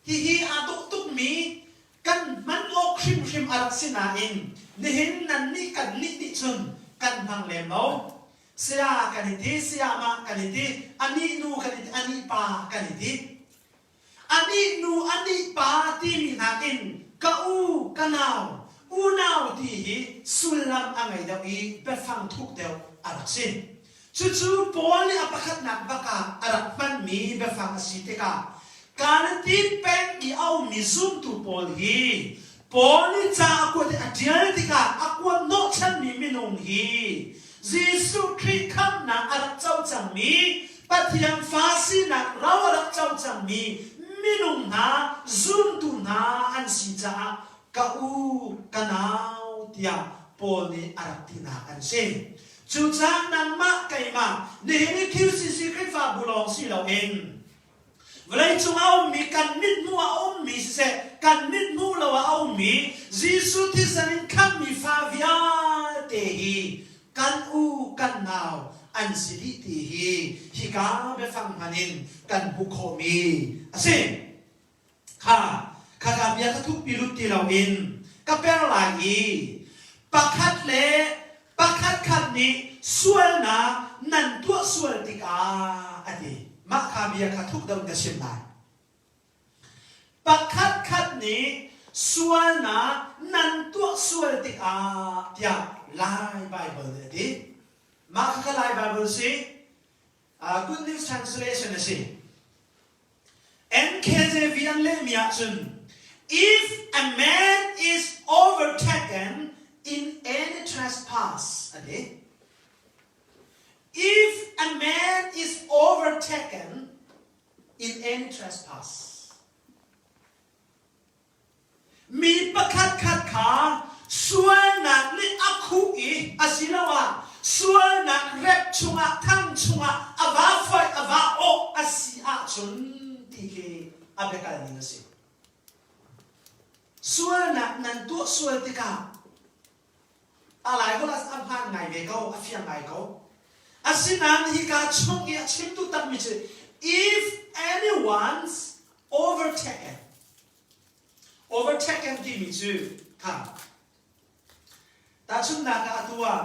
Hihi aa dawh tukmi kan hman awk hrimhrim a rak si nain nihin nannih kannih nih cun kan hmang lem lo. Saya kan i ti, sayamah kan i ti, anih nu kan i ti, anih pa kan i ti. Anih nu, anih pa timi nakin ka u, ka nau, unau ti hi sullam a ngei deuh i biafang thuk deuh a rak si. Cucu Paul nih a pakhatnak bak ah a rak hmanmi biafang a si tikah Galati peng i a ummi zumtu pawl hi Paul nih ca a kuat i a ṭial tikah a kuat hnawhchanmi minung hi Jesuh Khrih khamhnak a rak co cangmi Pathian fa sinak ro a rak co cangmi minung hna zumtu hna an si caah ka u, ka nau tiah Paul nih a rak tinak an si. Cucaah nangmah keimah nihin i QCC Khrihfabu lawng si loin vawleicung a ummi kan mithmuh ah a ummi siseh kan mithmuh lo ah a ummi Jesuh thisen in khamhmi fa vialte hi kan u kan nau an si dih ti hi hika biafang hman in kan hmuh khawhmi a si. Kha khakha bia kha thukpi lut ti loin ka per lai i pakhat le pakhat khat nih sualnak nan tuah sual tikah a ti. Mah kha bia kha thuk deuh in ka chim lai. Pakhat khat nih sualnak nan tuah sual tikah tiah Lai Baibal nih a ti. Mah kha Lai Baibal si. Uh, Good News Translation a si. NKJV an lehmi ahcun if a man is overtaken in any trespass a ti. If a man is overtaken in any trespass. Mi pakhatkhat kha sualnak nih a khuh i asiloah sualnak rep chungah thang chungah a va foih a va awh a si ahcun ti khi a biakal ning a si. Sualnak nan tuah sual tikah a Laiholh ah a hmaan ngai ve ko, a fiang ngai ko. Asinain hika chung i a chimtu takmi cu if anyone's overtaken Overtaken timi cu kha tahchunhnak ah atu ah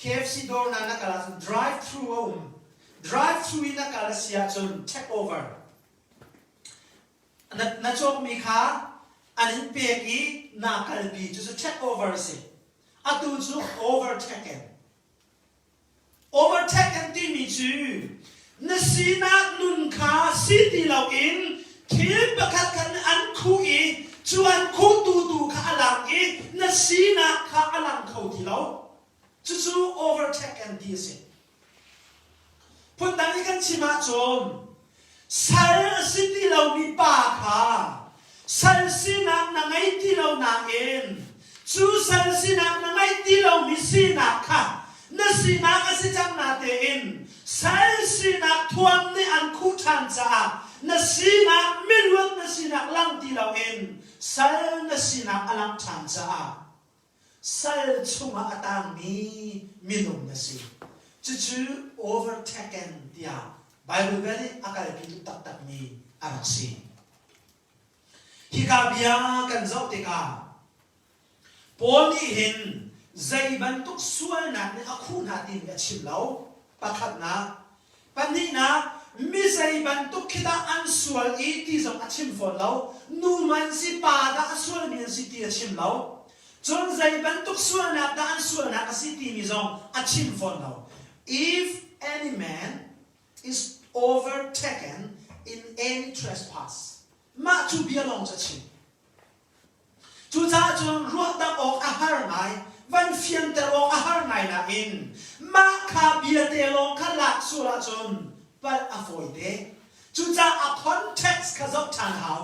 KFC dawr na na kal ahcun drive through a um. Drive through in na kal a si ahcun check over. Na, na cawkmi kha an in pek i na kalpi cu cu check over a si. Atu cu overtaken. Overtake an timi cu na sinak nun kha si ti loin thil pakhat khan an khuh i cu an khuhtu tu kha a lang i na sinak kha a lang kho ti lo. Cucu overtake an ti a si. Phundang i kan chim ahcun Sal a si ti lomi pa kha sal sinak na ngei ti lo nain cu sal sinak na ngeih ti lomi sinak kha na sinak a si cang natein sal sinak thuam nih an khuh ṭhan caah na sinak miluat na sinak lang ti loin sal na sinak a langh ṭhan caah Sal chungah a tangmi minung na si. Cucu overtaken tiah Bible bel nih a kalpi tuk taktakmi a rak si. Hika bia kan zoh tikah Paul nih hin zei bantuk sualnak nih a khuh hna timi a chim lo. Pakhatnak. Pahnihnak, mi zei bantuk khi dah an sual i ti zong a chim fawn lo. Nu man si pa dah a sualmi an si ti a chim lo. Cun zei bantuk sualnak dah an sualnak a si timi zong a chim fawn lo. If any man is overtaken in any trespass, mah cu bia lawng cu a chim. Cucaah cun ruahdamh awk a har ngai, van fianter awk a har ngai nain mah kha biate lawng kha lak sual ahcun palh a fawite. Cucaah a context kha zoh ṭhan hau.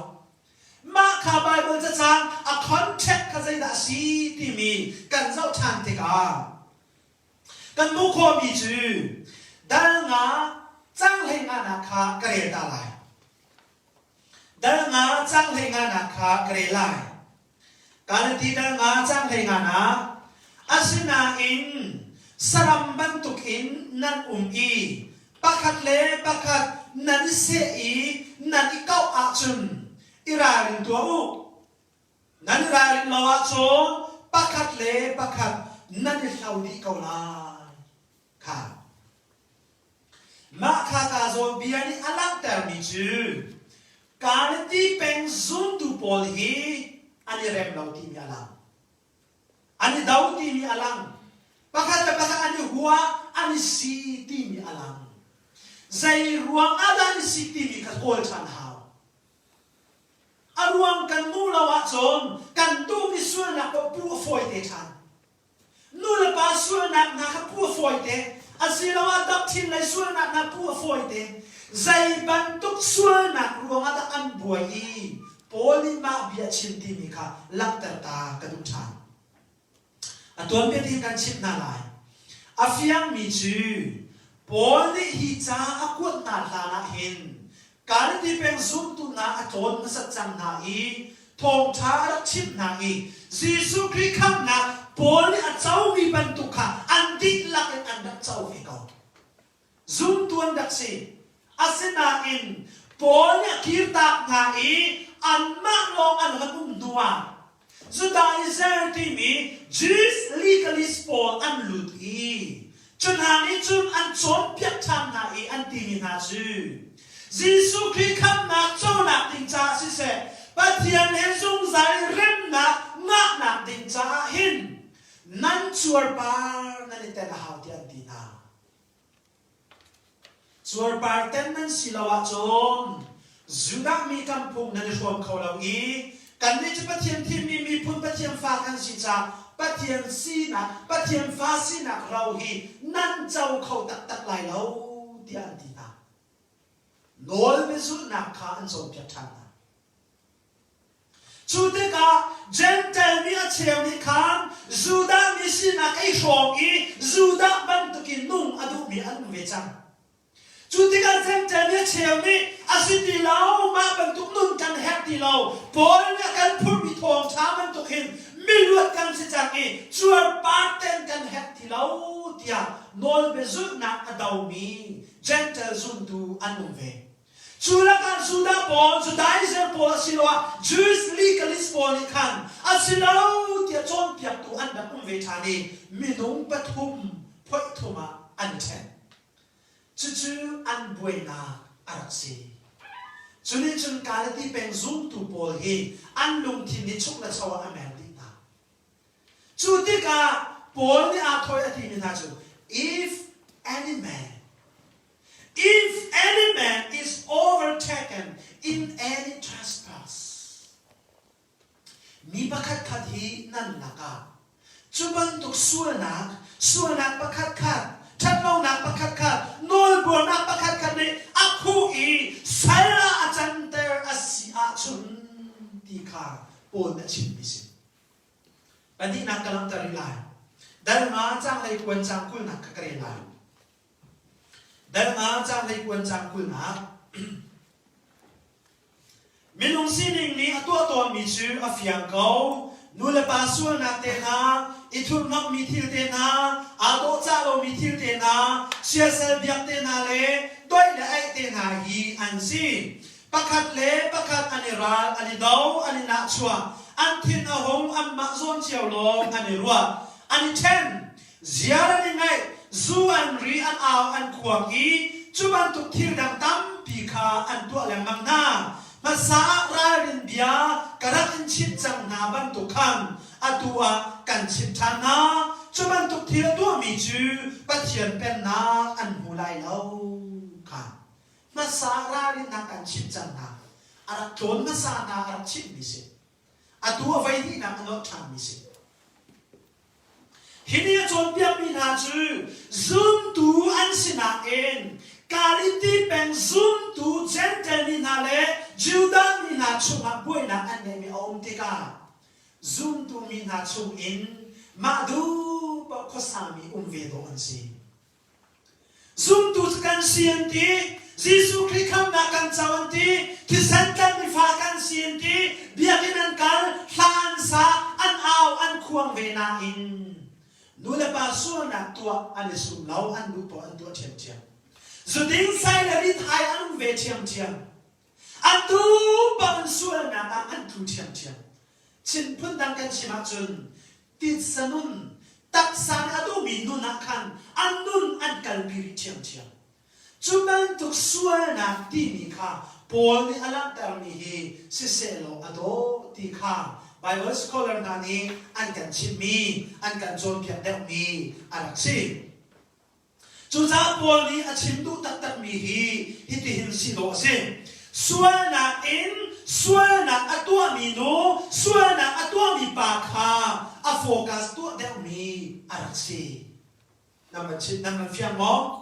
Mah kha Baibal cacang a context kha zeidah a si timi kan zoh ṭhan tikah kan hmuh khawhmi cu dal nga cang hlei nganak kha ka rel ta lai. Dal nga cang hlei nga nak kha ka rel lai. Galati dal nga cang hlei nga nak. Asinain saram bantukin nan um i pakhat le pakhat nan i seh i nan i kauh ahcun i ralring tuah u. Nan i ralrin lo ahcun pakhat le pakhat nan i hlo dih ko lai. Kha. Mah kha kaa zawn bia nih a langhtermi cu Galati peng zumtu pawl hi an i rem lo timi a lang. An i do timi a lang. Pakhat le pakhat an i hua, an i si timi a lang. Zei ruang ah dah an i si timi kha kawl ṭhan hau. A ruang kan hmuh lo ahcun kan duhmi sualnak paoh puh a fawi te ṭhan. Nulepa sualnak hna kha puh a fawite, asiloah doctrine lei sualnak hna puh a fawite. Zei bantuk sualnak ruangah dah an buai i Paul nih mah bia a chim timi kha langhter ta ka duh ṭhan. A tuanbia ti kan chimh hna lai. A fiangmi cu Paul nih hi ca a kuat hna hlan ah hin Galilee peng zumtu hna a tlawn hmasat cang hna i thawngṭha a rak chimh hna i Jesuh Khrih khamhnak Paul nih a comi bantuk kha an dihlak in an rak co ve ko. Zumtu an rak si. Asinain Paul nih a kirtak hna i anmah lawng an rak um hnuah Judaism timi Jewish legalist pawl an lut i cu hna nih cun an cawnpiak ṭhan hna i an timi hna cu Jesuh Khrih khamhnak conak ding caah siseh Pathian he zungzal i remnak ngahnak ding caah hin nan cuarpar nan i tel a hau tiah an ti hna. Cuarpar ten nan si lo ahcun Judah mi kan phung nan i hrawm kho lo i kannih cu Pathian thimmi miphun Pathian fa kan si caah Pathian sinak Pathian fa sinak ro hi nan co kho taktak lai lo tiah an ti hna. Nawl biazulhnak kha an cawnpiak ṭhan hna. Cu tikah Jentail mi a cheu nih khan Judah mi sinak ei hrawng i Judah bantukin nung a duhmi an um ve cang. Cu tikah Jentail mi a cheu nih a si ti lo, mah bantuk nun kan herh ti lo, Paul nih a kan phurhmi thawngṭha bantuk hin miluat kan si cang i cuarpar ten kan herh ti lo tiah nawlbia zulhnak a domi Jentail zumtu an um ve. Cu lakah Judah pawl, Judaizer pawl asiloah Jewish legalist pawl nih khan a si lo tiah cawnpiaktu an rak um ve ṭhan i minung pathum phoih thum ah an i ṭhen. Cucu an buainak a rak si. Cu nih cun Galati peng zumtu pawl hi an lungthin hi chuk le cho ah a mer dih hna. Cu tikah Paul nih aa thawh i a timi hna cu, If any man If any man is overtaken in any trespass, mi pakhat khat hi nan lakah cu bantuk sualnak, sualnak pakhat khat, ṭhatlonak pakhat khat, nawlbuarnak pakhat khat nih a khuh i sal ah a canter a si ahcun ti kha Paul nih a chimmi si. Pahnihnak ka langhter rih lai. Dal nga caang lei kuan caang kulnak kha ka rel lai. Dal nga caang lei kuan caang kulnak. Minung sining nih a tuah tawnmi cu a fiang ko. Nu le pa sualnak te hna, i thurhnawmhmi thil te hna, aa dawhcah lomi thil te hna, siasal biak te hna le doih le aih te hna hi an si. Pakhat le pakhat an i ral, an i do, an i nahchuah, an thin a hung, anmah zawn cio lawng an i ruah, an i ṭhen, ziar an i ngaih, zu an ri, an au, an khuang i cu bantuk thil dang tampi kha an tuah lengmang hna. Hmasa ah ralrin bia ka rak in chimh cang hna bantuk khan atu ah kan chimh ṭhan hna. Cu bantuk thil a tuahmi cu Pathian Pennak an hmu lai lo kha. Hmasa ralrinnak kan chimh cang hna. A rak tlawn hmasa hna a rak chimhmi si. Atu a voi hnihnak a nolh ṭhanmi si. Hi nih a cawnpiakmi hna cu zumtu an si nakin Galiti peng zumtu Jentail mi hna le Judah mi hna chungah buainak an ngeihmi a um tikah zumtu mi hna chungin mah duh paoh khuasami um ve dawh an si. Zumtu cu kan si an ti. Jesuh Khrih khamnak kan co an ti, thisen tlanmi fa kan si an ti, biakinn an kal, hla an sa, an au, an khuang ve nain nu le pa sualnak tuah an i sum lo, an duh poah an tuah ṭhiamṭhiam. Zuding sai le rithai an um ve ṭhiamṭhiam. Atu bang sualnak ah an tlu ṭhiamṭhiam. Chin phundang kan chim ahcun titsa nun, taksa nih a duhmi nun ah khan an nun an kalpi rih ṭhiamṭhiam. Cu bantuk sualnak timi kha Paul nih a langhtermi hi sisehlaw a dawh ti kha Bible scholar hna nih an kan chimhmi, an kan cawnpiak deuhmi a rak si. Cucaah Paul nih a chim duh taktakmi hi hitihin si dawh a si. Sualnak in sualnak a tuahmi nu, sualnak a tuahmi pa kha a focus tuah deuhmi a rak si. Nan van chim, nan van fiang maw?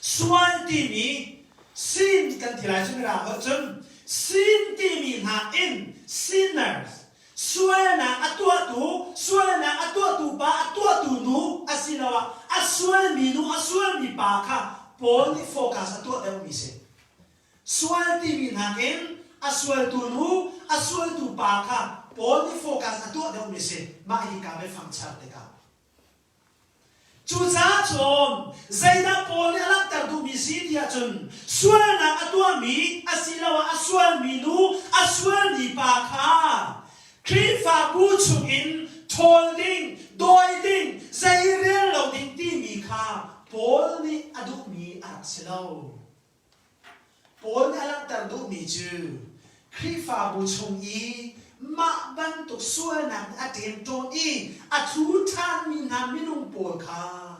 Sual timi sin kan ti lai cu mirang holh cun sin timi hna in sinners sualnak a tuahtu sualnak a tuahtu pa a tuahtu nu asiloah a sualmi nu a sualmi pa kha Paul nih focus a tuah deuhmi si. Sual timi nakin a sualtu nu a sualtu pa kha Paul nih focus a tuah deuhmi si. Mah hi ka biafang char tikah Cucaah cun zeidah Paul nih a langhter duhmi si ti ahcun sualnak a tuahmi asiloah a sualmi nu, a sualmi pa kha Khrihfabu chungin ṭhawl ding, dawi ding, zeirel lo ding timi kha Paul nih a duhmi a rak si lo. Paul nih a langhter duhmi cu Khrihfabu chung i mah bantuk sualnak nih a ṭemṭawn i a thu ṭhanmi hna minung pawl kha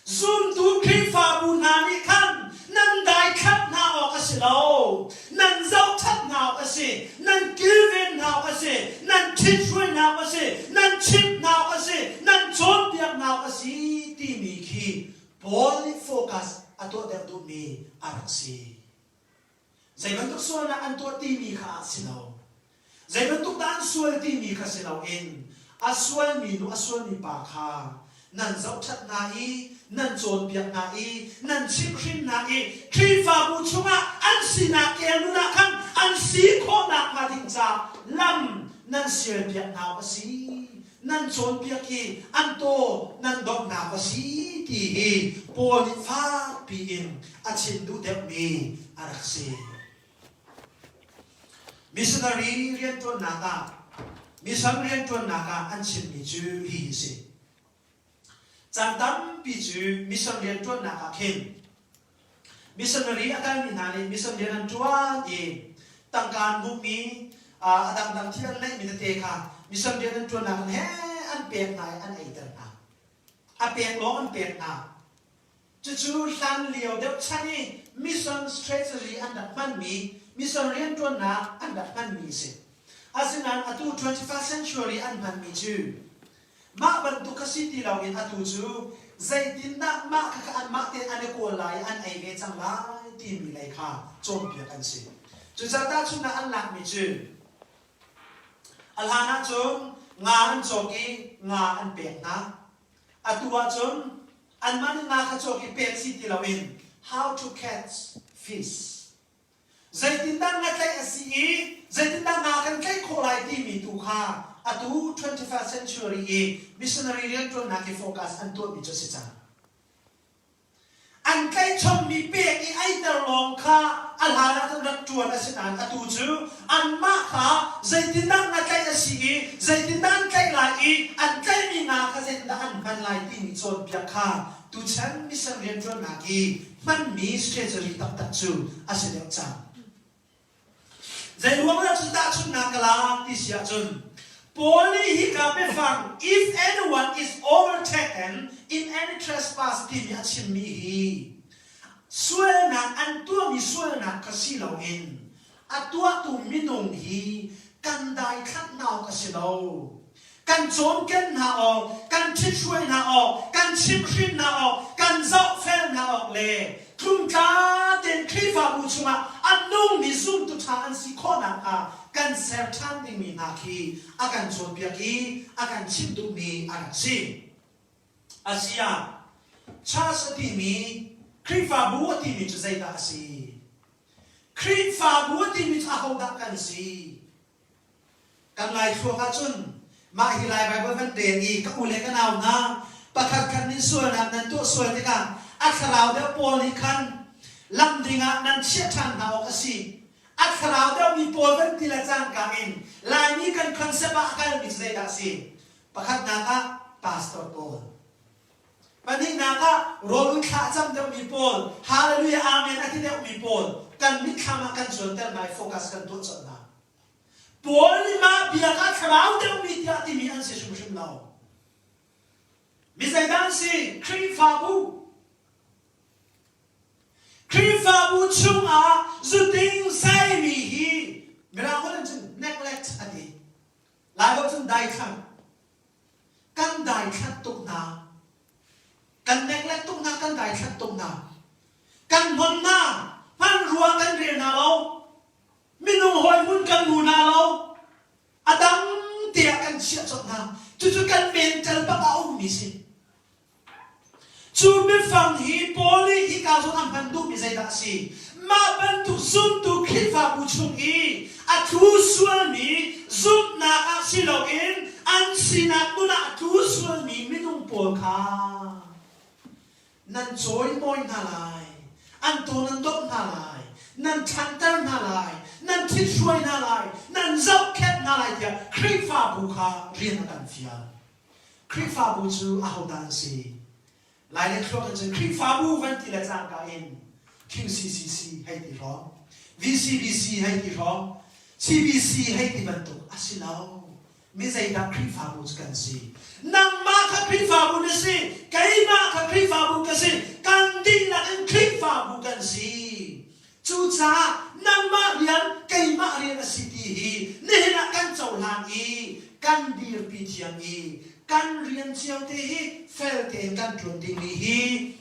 zumtu Khrihfabu hna nih khan nan daithlanh hna awk a si lo, nan zohṭhat hna awk a si, nan kilven hna awk a si, nan ṭhithruai hna awk a si, nan chimh hna awk a si, nan cawnpiak hna awk a si timi khi Paul nih focus a tuah deuh duhmi a rak si. Zei bantuk sualnak an tuah timi kha a si lo. Zei bantuk dah an sual timi kha si loin a sualmi nu a sualmi pa kha nan zohṭhat hna i nan cawnpiak hna i nan chimhhrin hna i Khrihfabu chungah an sinak kel nun ah khan an si khawh nakhnga ding caah lam nan sialpiak hna awk a si. Nan cawnpiak hi an taw nan donghnak a si ti hi Paul nih fakpi in a chim duh deuhmi a rak si. Missionary rianṭuannak ah mission rianṭuannak ah an chimmi cu hihi a si. Caan tampi cu mission rianṭuannak ah khin Missionary a kalmi hna nih mission rian an ṭuan i tangka an hmuhmi a dangdang thil an neihmi tete kha mission rian an ṭuannak in he an pek hna i an eiter hna. A pek lawng an pek hna. Cucu hlan lio deuh chan i mission strategy an rak hmanmi, mission rianṭuannak an rak hmanmi a si. Asinain atu 21st century an hmanmi cu Mah bantuk kha si ti loin atu cu zeitindah mah khakha anmah tein an i kawl lai i an ei ve cang lai timi lei kha cawnpiak an si. Cucaah tahchunhnak an lakmi cu a hlan ahcun nga an cawk i nga an pek hna. Atu ahcun anmah nih nga kha cawk i pek si ti loin how to catch fish Zeitindah ngatlaih a si i zeitindah nga kan tlaih khawh lai timi tu kha atu 21st century i missionary rianṭuannak i focus an tuahmi cu a si cang. An tlaihchommi pek i eiter lawng kha a hlan ah cun rak ṭuan a si nain atu cu anmah kha zeitindah ngatlaih a si i zeitindah an tlaih lai i an tlaihmi nga kha zeitindah an hman lai timi cawnpiak kha tuchan mission rianṭuannak i hmanmi strategy taktak cu a si deuh cang. Zeiruang dah cun tahchunhnak ka lak ti si ahcun Paul nih hika biafang if anyone is overtaken in any trespass timi a chimmi hi sualnak an tuahmi sualnak kha si loin a tuahtu minung hi kan daithlanh hna awk a si lo. Kan cawmken hna awk, kan ṭhithruai hna awk, kan chimhhrin hna awk, kan zohfel hna awk le tlumtla tein Khrihfabu chungah a nungmi zumtu ṭha an si khawh nakhnga kan ser ṭhan dingmi hna khi a kan cawnpiak i a kan chimh duhmi a rak si. Asiah, church a timi. Khrihfabu a timi cu zeidah a si? Khrihfabu a timi cu ahodah kan si? Kan Lai thluak ahcun mah hi Lai Baibal van rel i ka u le ka nau hna pakhat khat nih sualnak nan tuah sual tikah a thlarau deuh pawl nih khan lam ding ah nan chiah ṭhan hna awk a si. A thlarau deuhmi pawl van ti le cangka in Laimi kan concept ah a kalmi cu zeidah a si? Pakhatnak ah pastor pawl. Pahnihnak ah rawl ul thla a cam deuhmi pawl, Hallelujah Amen a ti deuhmi pawl kan mitthlam ah kan cuanter hna i focus kan tuah colh hna. Paul nih mah bia kha thlarau deuhmi tiah timi an si hrimhrim lo. Mi zeidah an si? Khrihfabu. Khrihfabu chungah zuding saimi hi Mirang holh in cun neglect a ti. Laiholh cun daithlang. Kan daithlat tuk hna. Kan neglect tuk hna, kan daithlat tuk hna. Kan hnon hna, hmanrua kan rel hna lo. Minung hawi hmun kan hmu hna lo. A dang tiah kan chiah colh hna. Cucu kan mental bak ah a ummi si. Cu biafang hi Paul nih hika zawn a hman duhmi zeidah a si? Mah bantuk zumtu Khrihfabu chung i a tlu sualmi zumhnak ah si loin an sinak nun ah a tlu sualmi minung pawl kha nan cawimawi hna lai, an taw nan domh hna lai, nan ṭhanter hna lai, nan ṭhithruai hna lai, nan zohkhenh hna lai tiah Khrihfabu kha rian a kan fial. Khrihfabu cu ahodah an si? Lai le thluak in cun Khrihfabu van ti le cangka in QCCC hei ti hrawng, VCBC hei ti hrawng, CBC hei ti bantuk a si lo. Mi zeidah Khrihfabu cu kan si? Nangmah kha Khrihfabu na si, keimah kha Khrihfabu ka si, kan dihlak in Khrihfabu kan si. Cucaah nangmah rian keimah rian a si ti hi nihin ah kan cohlan i kan dirpi thiam i kan rian cio te hi fel tein kan ṭuan dingmi hi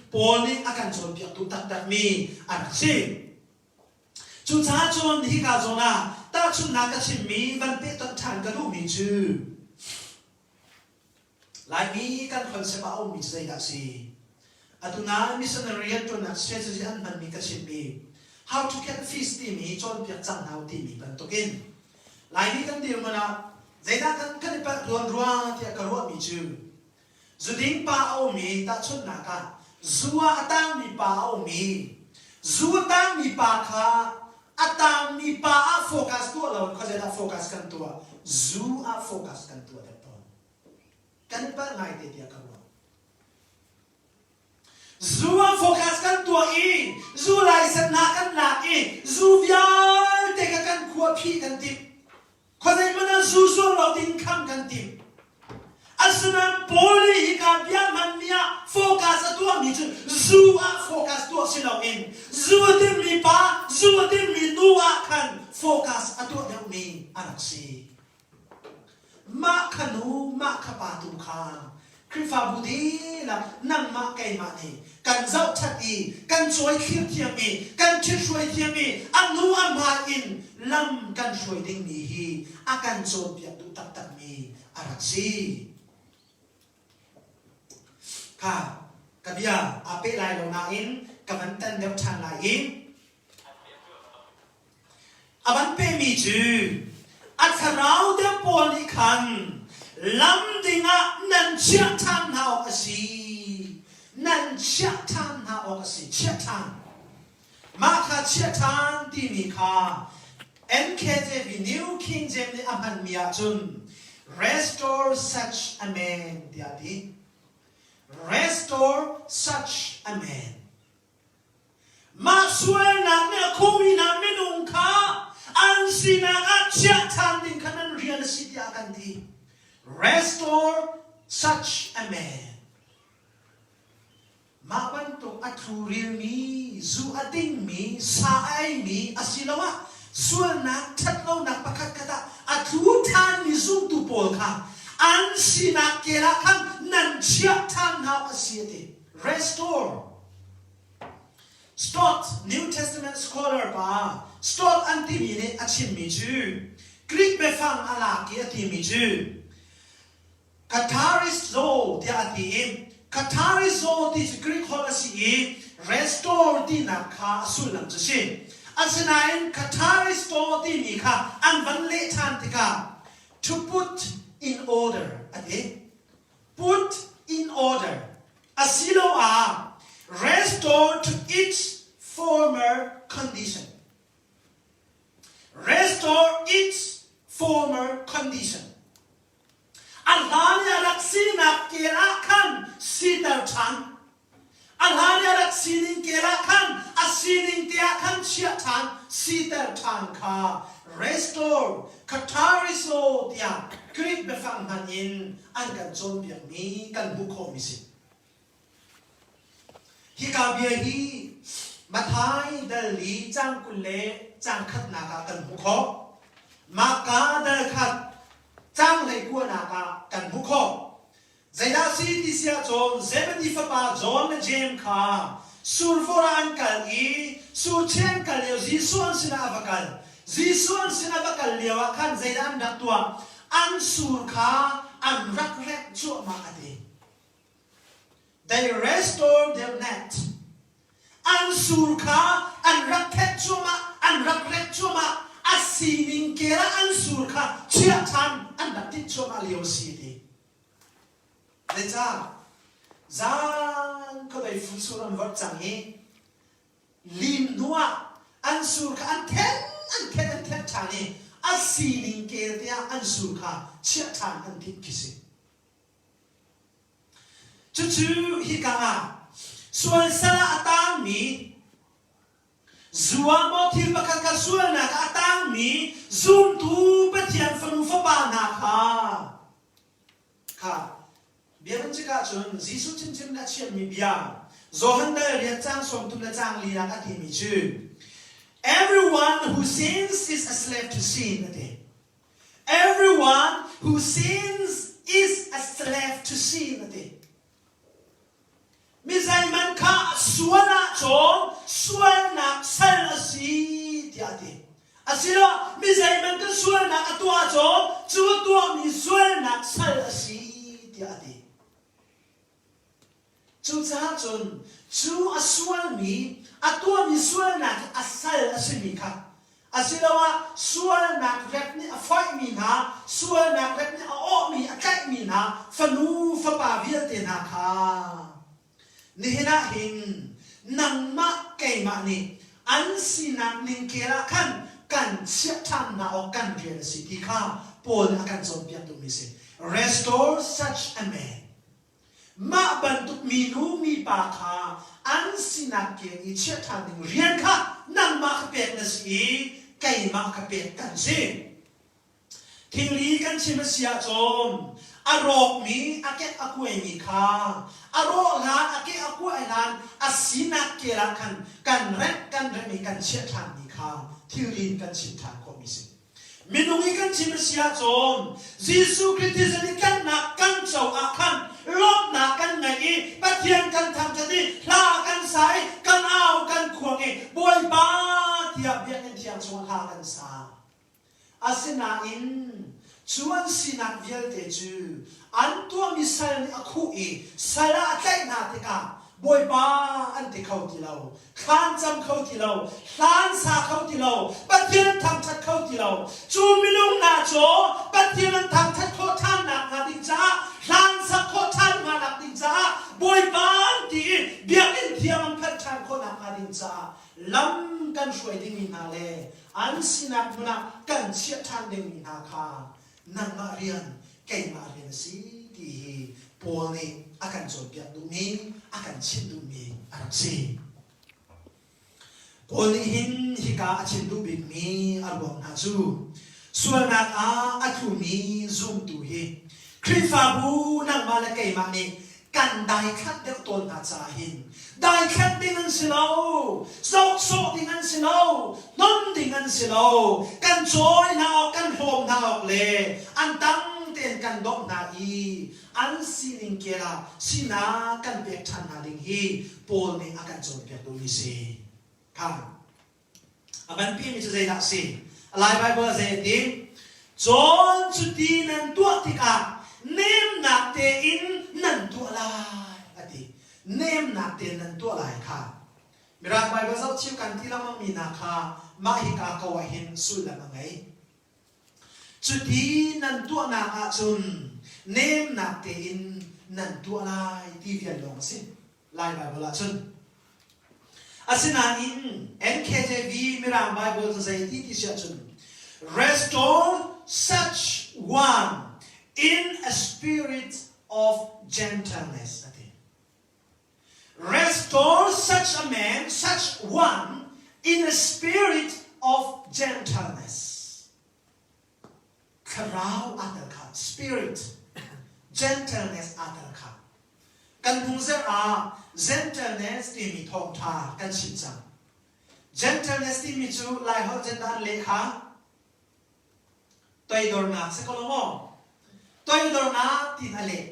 Paul nih a kan cawnpiaktu taktakmi a rak si. Cucaah cun hika zawn ah tahchunhnak ka chimmi van pehtonh ṭhan ka duhmi cu Laimi kan concept ah a ummi cu zeidah a si? Atu na missionary rianṭuannak strategy an hmanmi ka chimmi How to Catch Fish timi cawnpiak cang hna u timi bantukin Laimi kan dirhmun ah zeidah kan kan i palh tuan rua tiah ka ruahmi cu zuding pa a um i tahchunhnak ah zu ah a tangmi pa a um i zu a tangmi pa kha a tangmi pa ah focus tuah lo in khuazeidah focus kan tuah zu ah focus kan tuah deuh tawn. Kan i palh ngaite tiah ka ruah. Zu ah focus kan tuah i zu license hna kan lak i zu vialte kha kan khua phih kan timh. Khuazei hmanh ah zu zuar lo ding kham kan timh. Asinain Paul nih hika bia hmanmi ah focus a tuahmi cu zu ah focus tuah si loin zu a timmi pa, zu a timmi nu ah khan focus a tuah deuhmi a rak si. Mah kha nu, mah kha pa tu kha Khrihfabu dihlak nangmah keimah nih kan zohṭhat i kan cawithlir thiam i kan ṭhithruai thiam i a hnu a hmai in lam kan hruai dingmi hi a kan cawnpiak duh taktakmi a rak si. Kha ka bia aa peh lai lo nain ka van tan deuh ṭhan lai i A van pehmi cu a thlarau deuh pawl nih khan lam dingah nan chiah ṭhan hna awk a si. Nan chiah ṭhan hna awk a si. Chiah ṭhan. Mah kha chiah ṭhan timi kha NKJV New King James nih a hmanmi ahcun restore such a man tiah a ti. Restore such a man. Mah sualnak nih a khumi hna minung kha an sinak ah chiah ṭhan ding kha nan rian a si tiah a kan ti. Restore such a man. Mah bantuk a tlurilmi, zu a dingmi, sa a eimi asiloah sualnak ṭhatlonak pakhatkhat ah a tlu ṭhanmi zumtu pawl kha an sinak kel ah khan nan chiah ṭhan hna awk a si a ti. Restore. Stott, New Testament scholar pa Stott an timi nih a chimmi cu Greek biafang a lak i a timi cu Kathariszo tiah a ti i Kathariszo ti cu Greek holh a si i Restore tinak kha a sullam cu si. Asinain kataristo timi kha an van leh ṭhan tikah to put in order a ti. Put in order asiloah restore to its former condition. Restore its former condition. A hlan i a rak sinak kel ah khan siter ṭhan. A hlan i a rak sining kel ah khan a sining te ah khan chiah ṭhan, siter ṭhan kha restore, katariso tiah Greek biafang hman in an kan cawnpiakmi kan hmuh khawhmi si. Hika bia hi Matthai dal li caang 20 le caang khatnak ah kan hmuh khawh. Mahka dal khat caang 19nak ah kan hmuh khawh. Zeidah si ti si ahcun Zebedi fapa John le Jeim kha survor ah an kal i surcheh an kal lio Jesuh an sinah a va kal. Jesuh an sinah va kal lio ah khan zeidah an rak tuah? An sur kha an rak remh cuahmah a ti. They restore their net. An sur kha an rak thenh cuahmah, an rak rek cuahmah. A sining kel ah an sur kha chiah ṭhan an rak timh cuahmah lio a si ti. Zeicah? Zan khuadei fu sur an vorh cang i lim hnu ah an sur kha an thenh, an thenh, an thenh ṭhan i a sining kel te ah an sur kha chiah ṭhan an timh khi si. Cucu hika ah sual sal ah a tangmi zua maw thil pakhat kha sualnak ah a tangmi zumtu Pathian fanu fapa hna kha kha bia kan cik ahcun Jesuh chinchin a chiammi bia Johan dal riat caang 30 le caang linak a timi cu Everyone who sins is a slave to sin a ti. Everyone who sins is a slave to sin a ti. Mi zeihmanh kha sual ahcun sualnak sal a si tiah a ti. Asiloah mi zeihmanh kan sualnak a tuah ahcun cu a tuahmi sualnak sal a si tiah a ti. Cucaah cun cu a sualmi, a tuahmi sualnak hi a sal a simi kha asiloah sualnak rep nih a foihmi hna, sualnak rep nih a awhmi, a tlaihmi hna fanu fapa vialte hna kha nihin ah hin nangmah keimah nih an sinak ningkel ah khan kan chiah ṭhan hna awk kan rian a si ti kha Paul nih a kan cawnpiak duhmi a si. Restore such a man. Mah bantuk minu mipa kha an sinak kel i chiah ṭhan ding rian kha nangmah kha pek na si i keimah kha pek kan si. Thilri kan chim a si ahcun a rawkmi a kek a kuaimi kha a rawh hlan a keh a kuai hlan a sinak kel ah khan kan remh kan remh i kan chiah ṭhanmi kha thilri in kan chim ṭhan khawhmi si. Minung i kan chim a si ahcun Jesuh Khrih thisen i tlanhnak kan co ah khan lawmhnak kan ngei i Pathian kan thangṭhat i hla kan sa i kan au kan khuang i Bawipa tiah biakinn thiang chungah hla kan sa. Asinain cu an sinak vialte cu an tuahmi sal nih a khuh i sal ah a tlaih hna tikah Bawipa an ti kho ti lo, thlan cam kho ti lo, hlan sa kho ti lo, Pathian thangṭhat kho ti lo. Cu minung hna cu Pathian an thangṭhat khawh ṭhannak hnga ding caah, hlan sak khawh ṭhan hnganak ding caah, Bawipa an ti i biakinn thiang an phanh ṭhan khawhnak hnga ding caah lam kan hruai dingmi hna le an sinak hmun ah kan chiah ṭhan dingmi hna kha nangmah rian keimah rian a si ti hi Paul nih a kan cawnpiak duhmi a kan chimh duhmi a rak si. Paul nih hin hika a chim duh bikmi a ruang hna cu sualnak ah a tlumi zumtu hi Khrihfabu nangmah le keimah nih kan daithlat deuh tawn hna caah hin daithlat ding an si lo, zohsawh ding an si lo, hnon ding an si lo, kan cawi hna awk, kan hlawm hna awk le an tang tein kan dawmh hna i an sining kel ah sinak kan pek ṭhan hna ding hi Paul nih a kan cawnpiak duhmi si. Kha A banpimi cu zeidah a si? Lai Baibal ah zei a ti? Cawn cuti nan tuah tikah nemnak tein nan tuah lai a ti. Nemnak tein nan tuah lai kha. Mirang Baibal zohchim kan ti lengmang mi hna kha mah hika ko ah hin sullam a ngei. Cuti nan tuahnak ahcun nemnak tein nan tuah lai ti vial lawng a si. Lai Baibal ahcun. Asinain NKJV Mirang Baibal cu zeiti ti si ahcun restore such one in a spirit of gentleness a ti. Restore such a man, such one, in a spirit of gentleness. Thlarau aa tel kha, spirit, gentleness aa tel kha. Kan hnung zarh ah gentleness timi thawngṭha kan chim cang. Gentleness timi cu Laiholh zendah an leh kha? Toidornak si ko lo maw? Toidornak tiin a leh.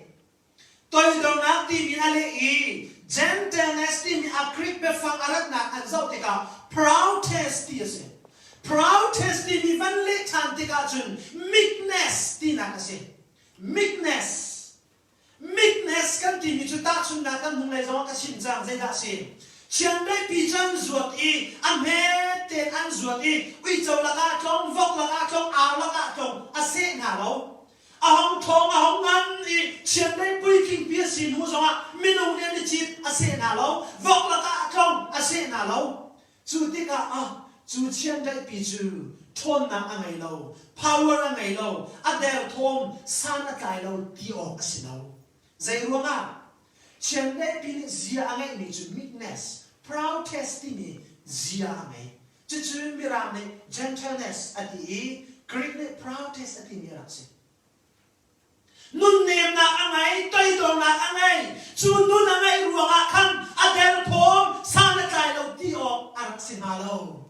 Toidornak timi a leh i gentleness timi a Greek biafang a ratnak an zoh tikah prautes ti a si. Prautes timi van leh ṭhan tikah cun meekness tinak a si. Meekness. Meekness kan timi cu tahchunhnak kan hnunglei zongah ka chim cang zeidah a si? Chiandeih pi cu an zuat i a hmet tein an zuat i uico lakah tlong, vok lakah tlong, ar lakah tlong a seh hna lo. A hong ṭhawng, a hong ngan i chiandeih puitlingpi a si hnu zongah minung nih an i cit, a seh hna lo. Vok lakah a tlong, a seh hna lo. Cu tikah ah cu chiandeihpi cu ṭhawnnak a ngei lo, power a ngei lo, a derthawm, san a tlai lo ti awk a si lo. Zei ruangah? Chiandeihpi nih zia a ngeihmi cu meekness, proudness timi zia a ngei. Cucu Mirang nih gentleness a ti i Greek nih prautes a timi a rak si. Nunnemnak a ngei, toidornak a ngei. Cu nun a ngeih ruangah khan a derthawm, san a tlai lo ti awk a rak si hnga lo.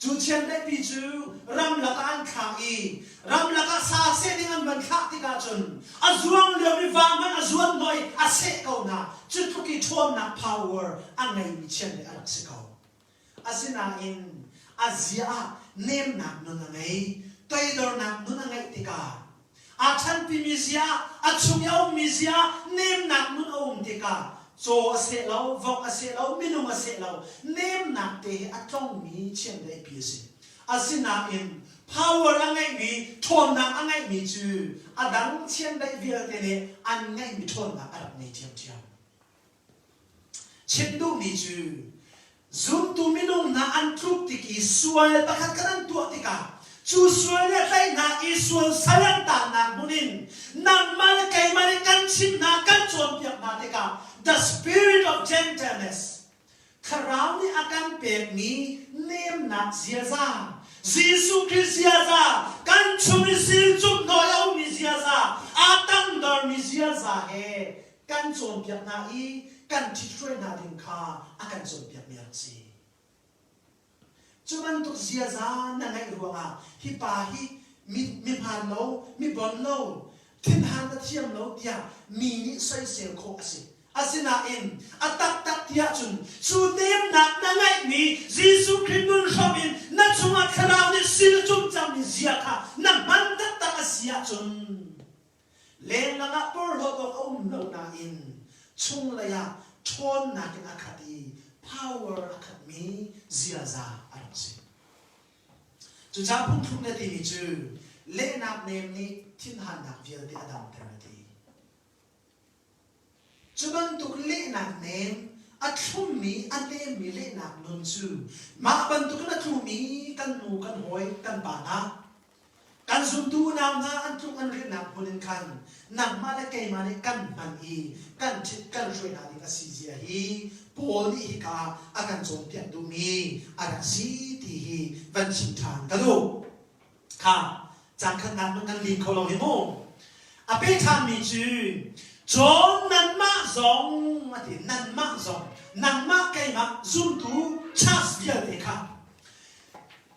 Cu chiandeihpi cu ramlak ah an thlah i ramlak ah sa seh ding an van thlah tikah cun a zuang lio i va hmanh a zuan hnawh i a seh ko hna. Cu tluk i ṭhawnnak power a ngeimi chiandeih a rak si ko. Asinain a zia ah nemnak nun a ngei, toidornak nun a ngeih tikah aa ṭhanpimi zia, a chung i a ummi zia nemnak nun a um tikah caw a seh lo, vok a seh lo, minung a seh lo, nemnak te he a tlongmi chiandeihpi a si. Asinain power a ngeihmi, ṭhawnnak a ngeihmi cu a dang chiandeih vialte nih an ngeihmi ṭhawnnak a rak ngei ṭhiamṭhiam. Chim duhmi cu zumtu minung hna an tluk tik i sual pakhat khat an tuah tikah cu sual nih a tlaih hna i sual sal an tannak hmun in nangmah le keimah nih kan chimh hna kan cawnpiak hna tikah the spirit of gentleness thlarau nih a kan pekmi nemnak ziaza Jesuh Khrih ziaza kan chung i silcumh nawi a ummi ziaza aa tangdormi ziaza he kan cawnpiak hna i kan ṭhithruai hna ding kha a kan cawnpiakmi a rak si. Cu bantuk ziaza na ngeih ruangah hi pa hi mi, mi hmaan lo, mi bon lo, thinhan a thiam lo tiah mi nih soisel khawh a si. Asinain a taktak ti ahcun cu nemnak na ngeihmi Jesuh Khrih nun hram in na chungah Thlarau nih sil cum cangmi zia kha na hman taktak a si ahcun Lenglang ah porhlawt awk a um lo nain chunglei ah ṭhawnnak in a khat i power a khatmi ziaza a rak si. Cucaah phungthluk na timi cu lehnak nem nih thinhannak vialte a damter a ti. Cu bantuk lehnak nem a thlummi a nemmi lehnak nun cu mah bantukin a tlumi kan nu kan hawi kan pa hna Kan zumtu unau hna an tluk an rilhnak hmun in khan nangmah le keimah nih kan hman i kan ṭhit kan hruai hna ding a si zia hi Paul nih hika a kan cawnpiak duhmi a rak si ti hi van chim ṭhan ka duh. Kha caan khatnak hmanh kan lim kho lo hi mu. A pe ṭhanmi cu John nanmah zong a ti nanmah zong nangmah keimah zumtu church vialte kha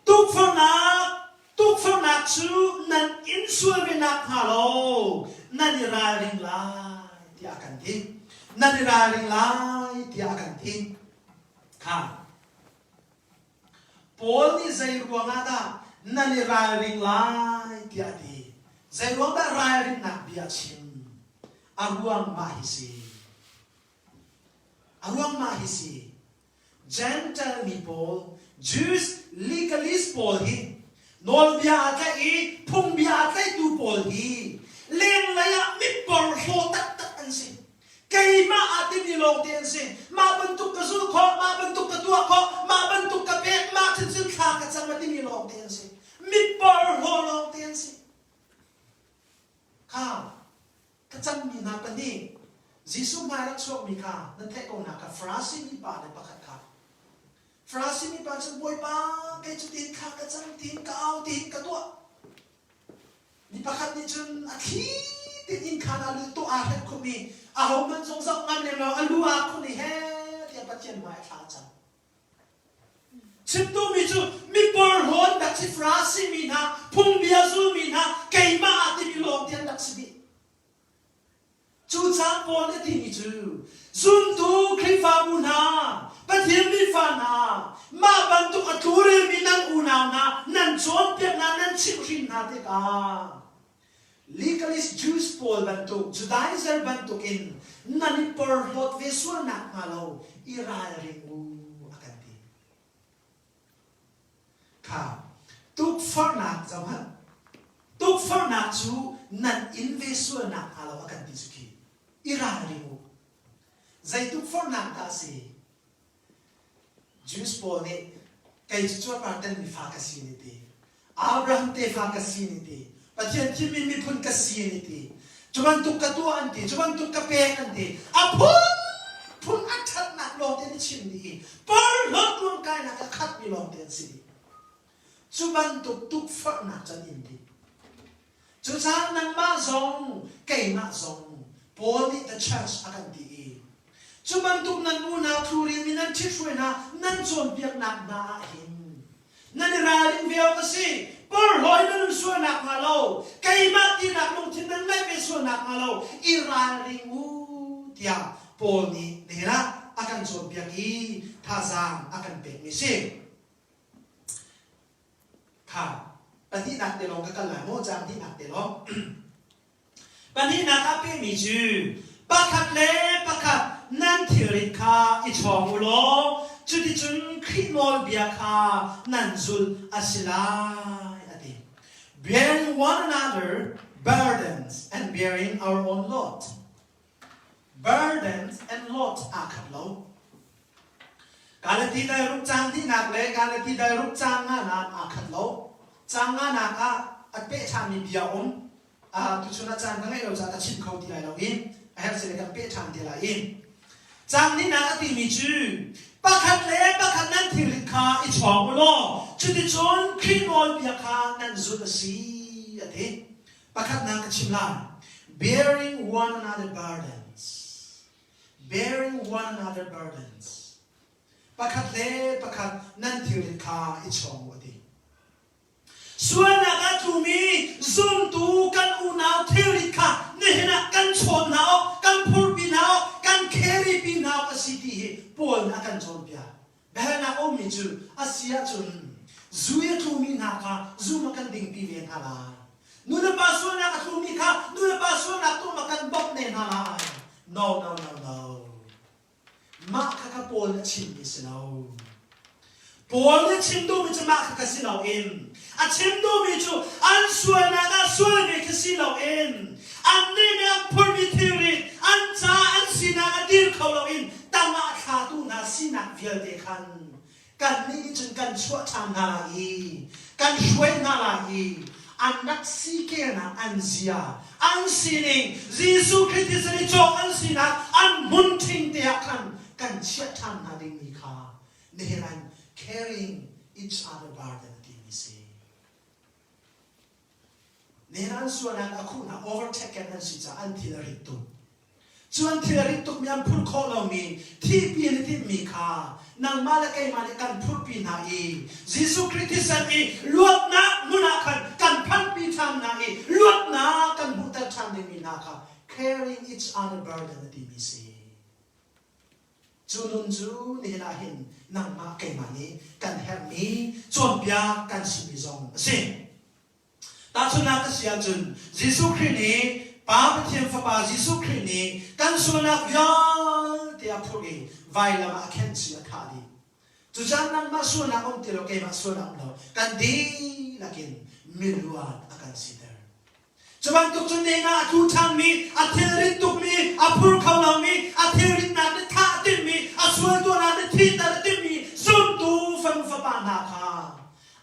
Tukforhnak tukforhnak cu nan in sual ve nakhnga lo nan i ralring lai tiah a kan ti. Nan i ralring lai tiah a kan ti. Kha Paul nih zei ruangah dah nan i ralring lai tiah a ti. Zei ruang dah ralrinnak bia a chim? A ruang mah hi si. A ruang mah hi si. Gentile mi pawl, Jews legalist pawl hi nawlbia aa tlaih i phungbia aa tlaihtu pawl hi lenglei ah miporhlaw taktak an si. Keimah aa timi lawngte an si. Mah bantuk ka zulh khawh, mah bantuk ka tuah khawh, mah bantuk ka pek, mah cun thla ka cam a timi lawngte an si. Miporhlaw lawngte an si. Kha ka cammi hna pahnih Jesuh hmai rak chuakmi kha nan theih ko hna kha Farasi mipa le pakhat kha Farasi mipa cun Bawipa kei cu tiin thla ka cam tiin ka au tiin ka tuah mi pakhat nih cun a thli tein inn khaan ah lut tuah aa hrek khum i ahohmanh zong zoh ngam lem lo a lu aa khun i he tiah Pathian hmai a thla a cam Chim duhmi cu miporhlaw an rak si Farasi mi hna phungbia zulmi hna keimah ah timi lawng te an rak si dih. Cucaah Paul nih a timi cu zumtu Khrihfabu hna Pathian mifa hna mah bantuk a tlurelmi nan unau hna nan cawnpiak hna nan chimhhrin hna tikah Legalist Jews pawl bantuk Judaizer bantukin nan i porhlawt ve sual nakhnga lo i ralring u a kan ti. Kha tukforhnak zohhmanh. Tukforhnak cu nan in ve sual nakhnga lo a kan ti cu khi. I ralring u. Zei tukforhnak dah a si? Jews pawl nih kei cu cuarpar tenmi fa ka si ni ti, Abraham tefa ka si ni ti, Pathian thimmi miphun ka si ni ti, cu bantuk ka tuah an ti, cu bantuk ka pek an ti, a phunphun a ṭhatnak lawng te an i chim dih i porhlawt ruamkainak a khatmi lawng te an si dih. Cu bantuk tukforhnak cu an in dih. Cucaah nangmah zong keimah zong Paul nih the church a kan ti i cu bantuk nan unau tluril mi nan ṭhithruai hna nan cawnpiaknak hna ah hin nan i ralrin ve awk a si. Porhlaw in nan um sual nakhnga lo keimah tinak lungthin nan ngeih ve sual nakhnga lo i ralring u tiah Paul nih nihin ah a kan cawnpiak i thazaang a kan pekmi si. Kha pahnihnak te lawng ka kal lai maw caang hnihnak te lawng. Pahnihnak ah pehmi cu pakhat le pakhat nan thilrit kha i chawng u law cuticun Khrih nawlbia kha nan zulh a si lai a ti. Bearing one another burdens and bearing our own load. Burdens and load aa khat lo. Galati dai ruk caang hnihnak le Galati dai ruk caang nganak aa khat lo. Caang nganak ah a peh ṭhanmi bia um. Uh, tuchun ah caan ka ngeih lo caah ka chim kho ti lai lo i a herh si le kan peh ṭhan te lai i. Caang hnihnak a timi cu pakhat le pakhat nan thilrit kha i chawng u law cuticun Khrih nawlbia kha nan zulh a si a ti. Pakhatnak ka chim lai. Bearing one another burdens. Bearing one another burdens. Pakhat le pakhat nan thilrit kha i chawng u a ti. Sualnak ah tlumi zumtu kan unau thilrit kha nihin ah kan chawn hna awk, kan phurpi hna awk, kan carry-pi hna awk a si ti hi Paul nih a kan cawnpiak. Biahalnak a ummi cu a si ahcun zu i a tlumi hna kha zu ma kan dingpi ve hna lai. Nu le pa sualnak a tlumi kha nu le pa sualnak tuah ma kan bawmh ne hna lai. No, no, no, no. Mah kha kha Paul nih a chimmi si lo. Paul nih chim duhmi cu mah kha kha si loin a chim duhmi cu an sualnak ah sual ve khi si loin annih nih an phurmi thilri an ca an sinak a dir kho loin tangah a thlatu hna sinak vialte khan kannih nih cun kan chuah ṭhan hna lai i kan hruai hna lai i an rak sikelnak an zia an sining Jesuh Khrih thisen i cawk an sinak an hmun ṭhing te ah khan kan chiah ṭhan hna dingmi kha nihin an carrying each other burden timi si. Nihin an sualnak a khuhnak overtaken an si caah an thil a rit tuk. Cu an thil a rit tukmi an phurh khawh lomi thihpi an i timhmi kha nangmah le keimah nih kan phurhpi hna i Jesuh Khrih thisen i luatnak hmun ah khan kan phanhpi ṭhan hna i luatnak kan hmuhter ṭhan dingmi hna kha carrying each other burden a timi si. Cu nun cu nihin ah hin nangmah keimah nih kan herhmi cawnpiak kan simi zong a si. Tahchunhnak a si ahcun Jesuh Khrih nih Pa Pathian Fapa Jesuh Khrih nih kan sualnak vialte a phurh i vailam ah a khenh chih a thah dih. Cucaah nangmah sualnak um ti lo, keimah sualnak um lo, kan dihlak in miluat a kan siter. Cu bantuk cun nehna a tlu ṭhanmi, a thilrit tukmi, a phur kho lomi, a thilritnak nih thah a timhmi, a sual tuahnak nih thihter a timhmi zumtu fanu fapa hna kha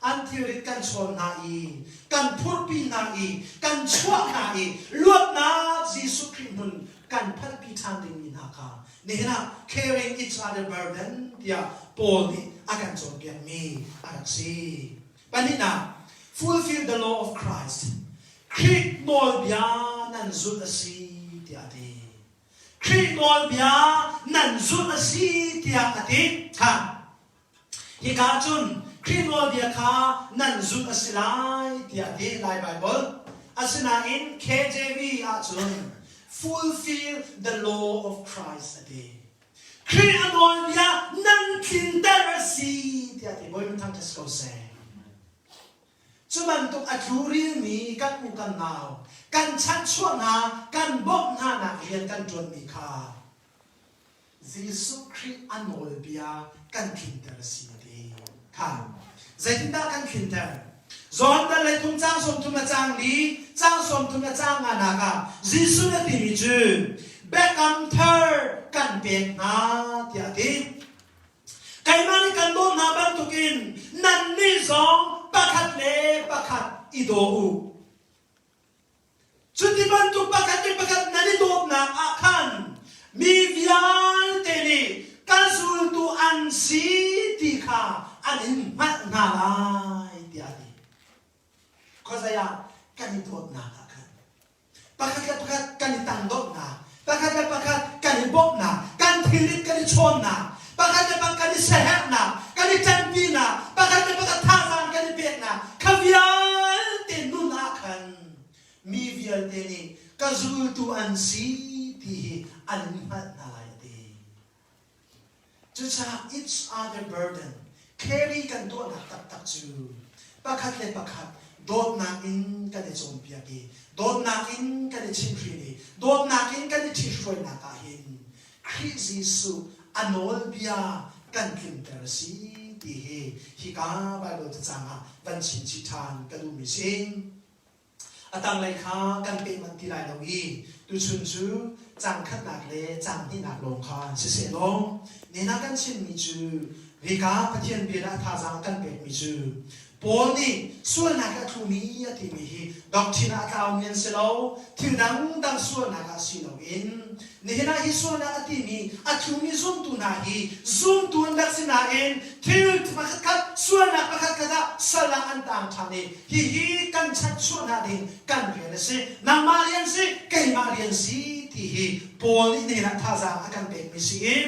an thilrit kan chawn hna i kan phurhpi hna i kan chuah hna i luatnak Jesuh Khrih hmun kan phanhpi ṭhan dingmi hna kha nihin ah carrying each other burden tiah Paul nih a kan cawnpiakmi a rak si. Pahnihnak, fulfill the law of Christ. Khrih nawlbia nan zulh a si tiah a ti. Khrih nawlbia nan zulh a si tiah a ti. Ha. Hika cun Khrih nawlbia kha nan zulh a si lai tiah a ti Lai Baibal. Asinain KJV ahcun fulfill the law of Christ a ti. Khrih a nawlbia nan tlinter a si tiah ti Bawipa thangṭhat si ko seh. Cu bantuk a tlurilmi kan u kan nau, kan chanhchuah hna, kan bawmh hna nak rian kan ṭuanmi kha Jesuh Khrih a nawlbia kan tlinter a si a ti. Kha zeitindah kan tlinter? John dal lei thum caang 30 a caang li, caang 30 a caang nganak ah Jesuh nih a timi cu biakam thar kan pek hna tiah a ti. Keimah nih kan dawt hna bantukin nannih zong pakhat le pakhat i daw u. Cuti bantuk pakhat le pakhat nan i dawtnak ah khan mi vialte nih ka zultu an si ti kha an in hngalh hna lai tiah a ti. Khuazei ah kan i dawtnak ah khan pakhat le pakhat kan i tangdawtnak, pakhat le pakhat kan i bawmhnak, kan thilrit kan i chawnnak, pakhat le pakhat kan i siaherhnak, kan i ṭanpinak, pakhat le pakhat thazaang kan i peknak, kha vialte nun ah khan mi vialte nih ka zultu an si ti hi an hngalh hna lai a ti. Cucaah each other burden carry kan tuahnak taktak cu pakhat le pakhat dawtnak in kan i cawnpiak i dawtnak in kan i chimhhrin i dawtnak in kan i ṭhithruainak ah hin Khrih Jesuh a nawlbia kan tlinter a si ti hi hika Baibal cacang ah van chim chih ṭhan ka duhmi si. A tanglei kha kan peh manh ti lai lo i tuchun cu caang khatnak le caang hnihnak lawng kha siseh law nena kan chimmi cu hika Pathian bia le a thazaang a kan pekmi cu Paul nih sualnak a thlumi a timi hi doctrine ah a tlaumi an si lo, thil dangdang sualnak ah si loin nihin ah hi sualnak a timi a thlumi zumtu hna hi zumtu an rak si nain thil pakhatkhat sualnak pakhatkhat ah sal ah an taang ṭhan i hihi kan chanhchuah hna ding kan rian a si, nangmah rian si, keimah rian si ti hi Paul nih nihin ah thazaang a kan pekmi si i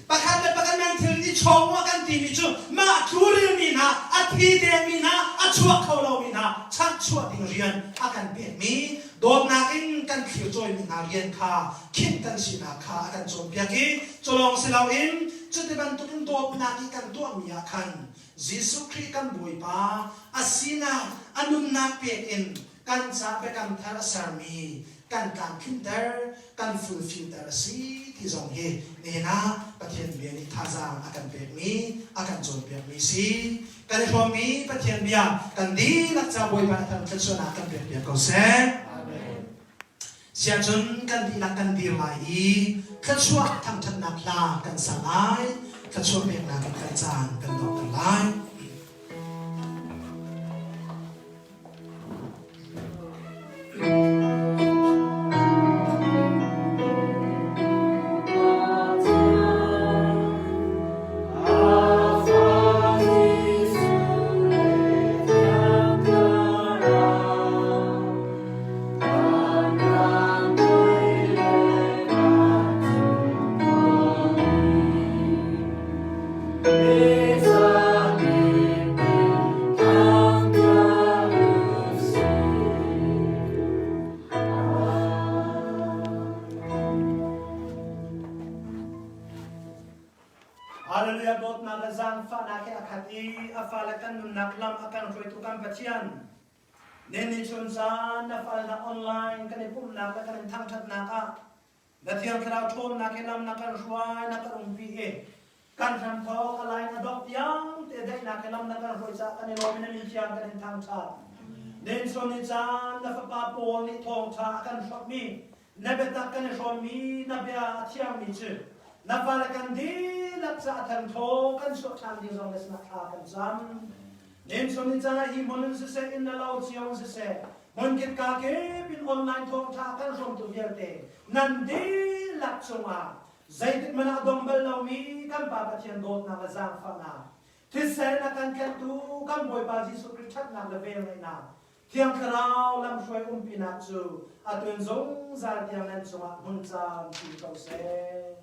Pakhat le pakhat nan thil i chawng a kan timi cu mah tlurilmi hna, a thi dengmi hna, a chuak kho lomi hna chanhchuah ding rian a kan pekmi dawtnak in kan thlir cawimi hna rian kha khinh kan sinak kha a kan cawnpiak i culawng si loin cuti bantukin dawtnak i kan tuahmi ah khan Jesuh Khrih kan Bawipa a sinak a nunnak pek in kan ca biakam thar a sermi kan tlamtlinter, kan fulfillter a si ti zong hi nihin ah Pathian bia nih thazaang a kan pekmi, a kan cawnpiakmi si. Kan i hrawmmi Pathian bia kan dihlak ca Bawipa nih kan thluachuahnak kan pekpiak ko seh. Siahcun kan dihlak kan dir lai i thluachuah thangṭhatnak hla kan sa lai, thluachuah peknak in kan caan kan donghter lai. Hallelujah dawtnak le zaangfahnak he a khat i a fale kan nunnak lam a kan hruaitu kan Pathian nen ni chun caan na fale na online kan i pumhnak le kan in thangṭhatnak ah na Thiang Thlarau ṭhawnnak he lam na kan hruai na kan umpi i. Kan hramthawk a lain a dongh tiang te daihnak he lam na kan hruai caah kan i lawm i na min thiang kan in thangṭhat. Nen ni caan na fapa Paul nih thawngṭha a kan hrawmhmi, na biatak kan i hrawmmi, na bia a thiangmi cu na fale kan dihlak caah thanthaw kan chuah ṭhan ding zong na sinah thla kan cam. Nen ni caan ah hi hmun in siseh, inn le lo cio in siseh, hmunkip ka kip in online thawngṭha kan hrawmtu vialte nan dihlak cungah Zeitik hmanh ah dong bal lomi kan Pa Pathian dawtnak le zaangfahnak, thisen a kan tlentu kan Bawipa Jesuh Khrih ṭhatnak le velngeihnak, Thiang Thlarau lamhruai umpinak cu atu in zungzal tiang nan cungah hmun camcin ko seh.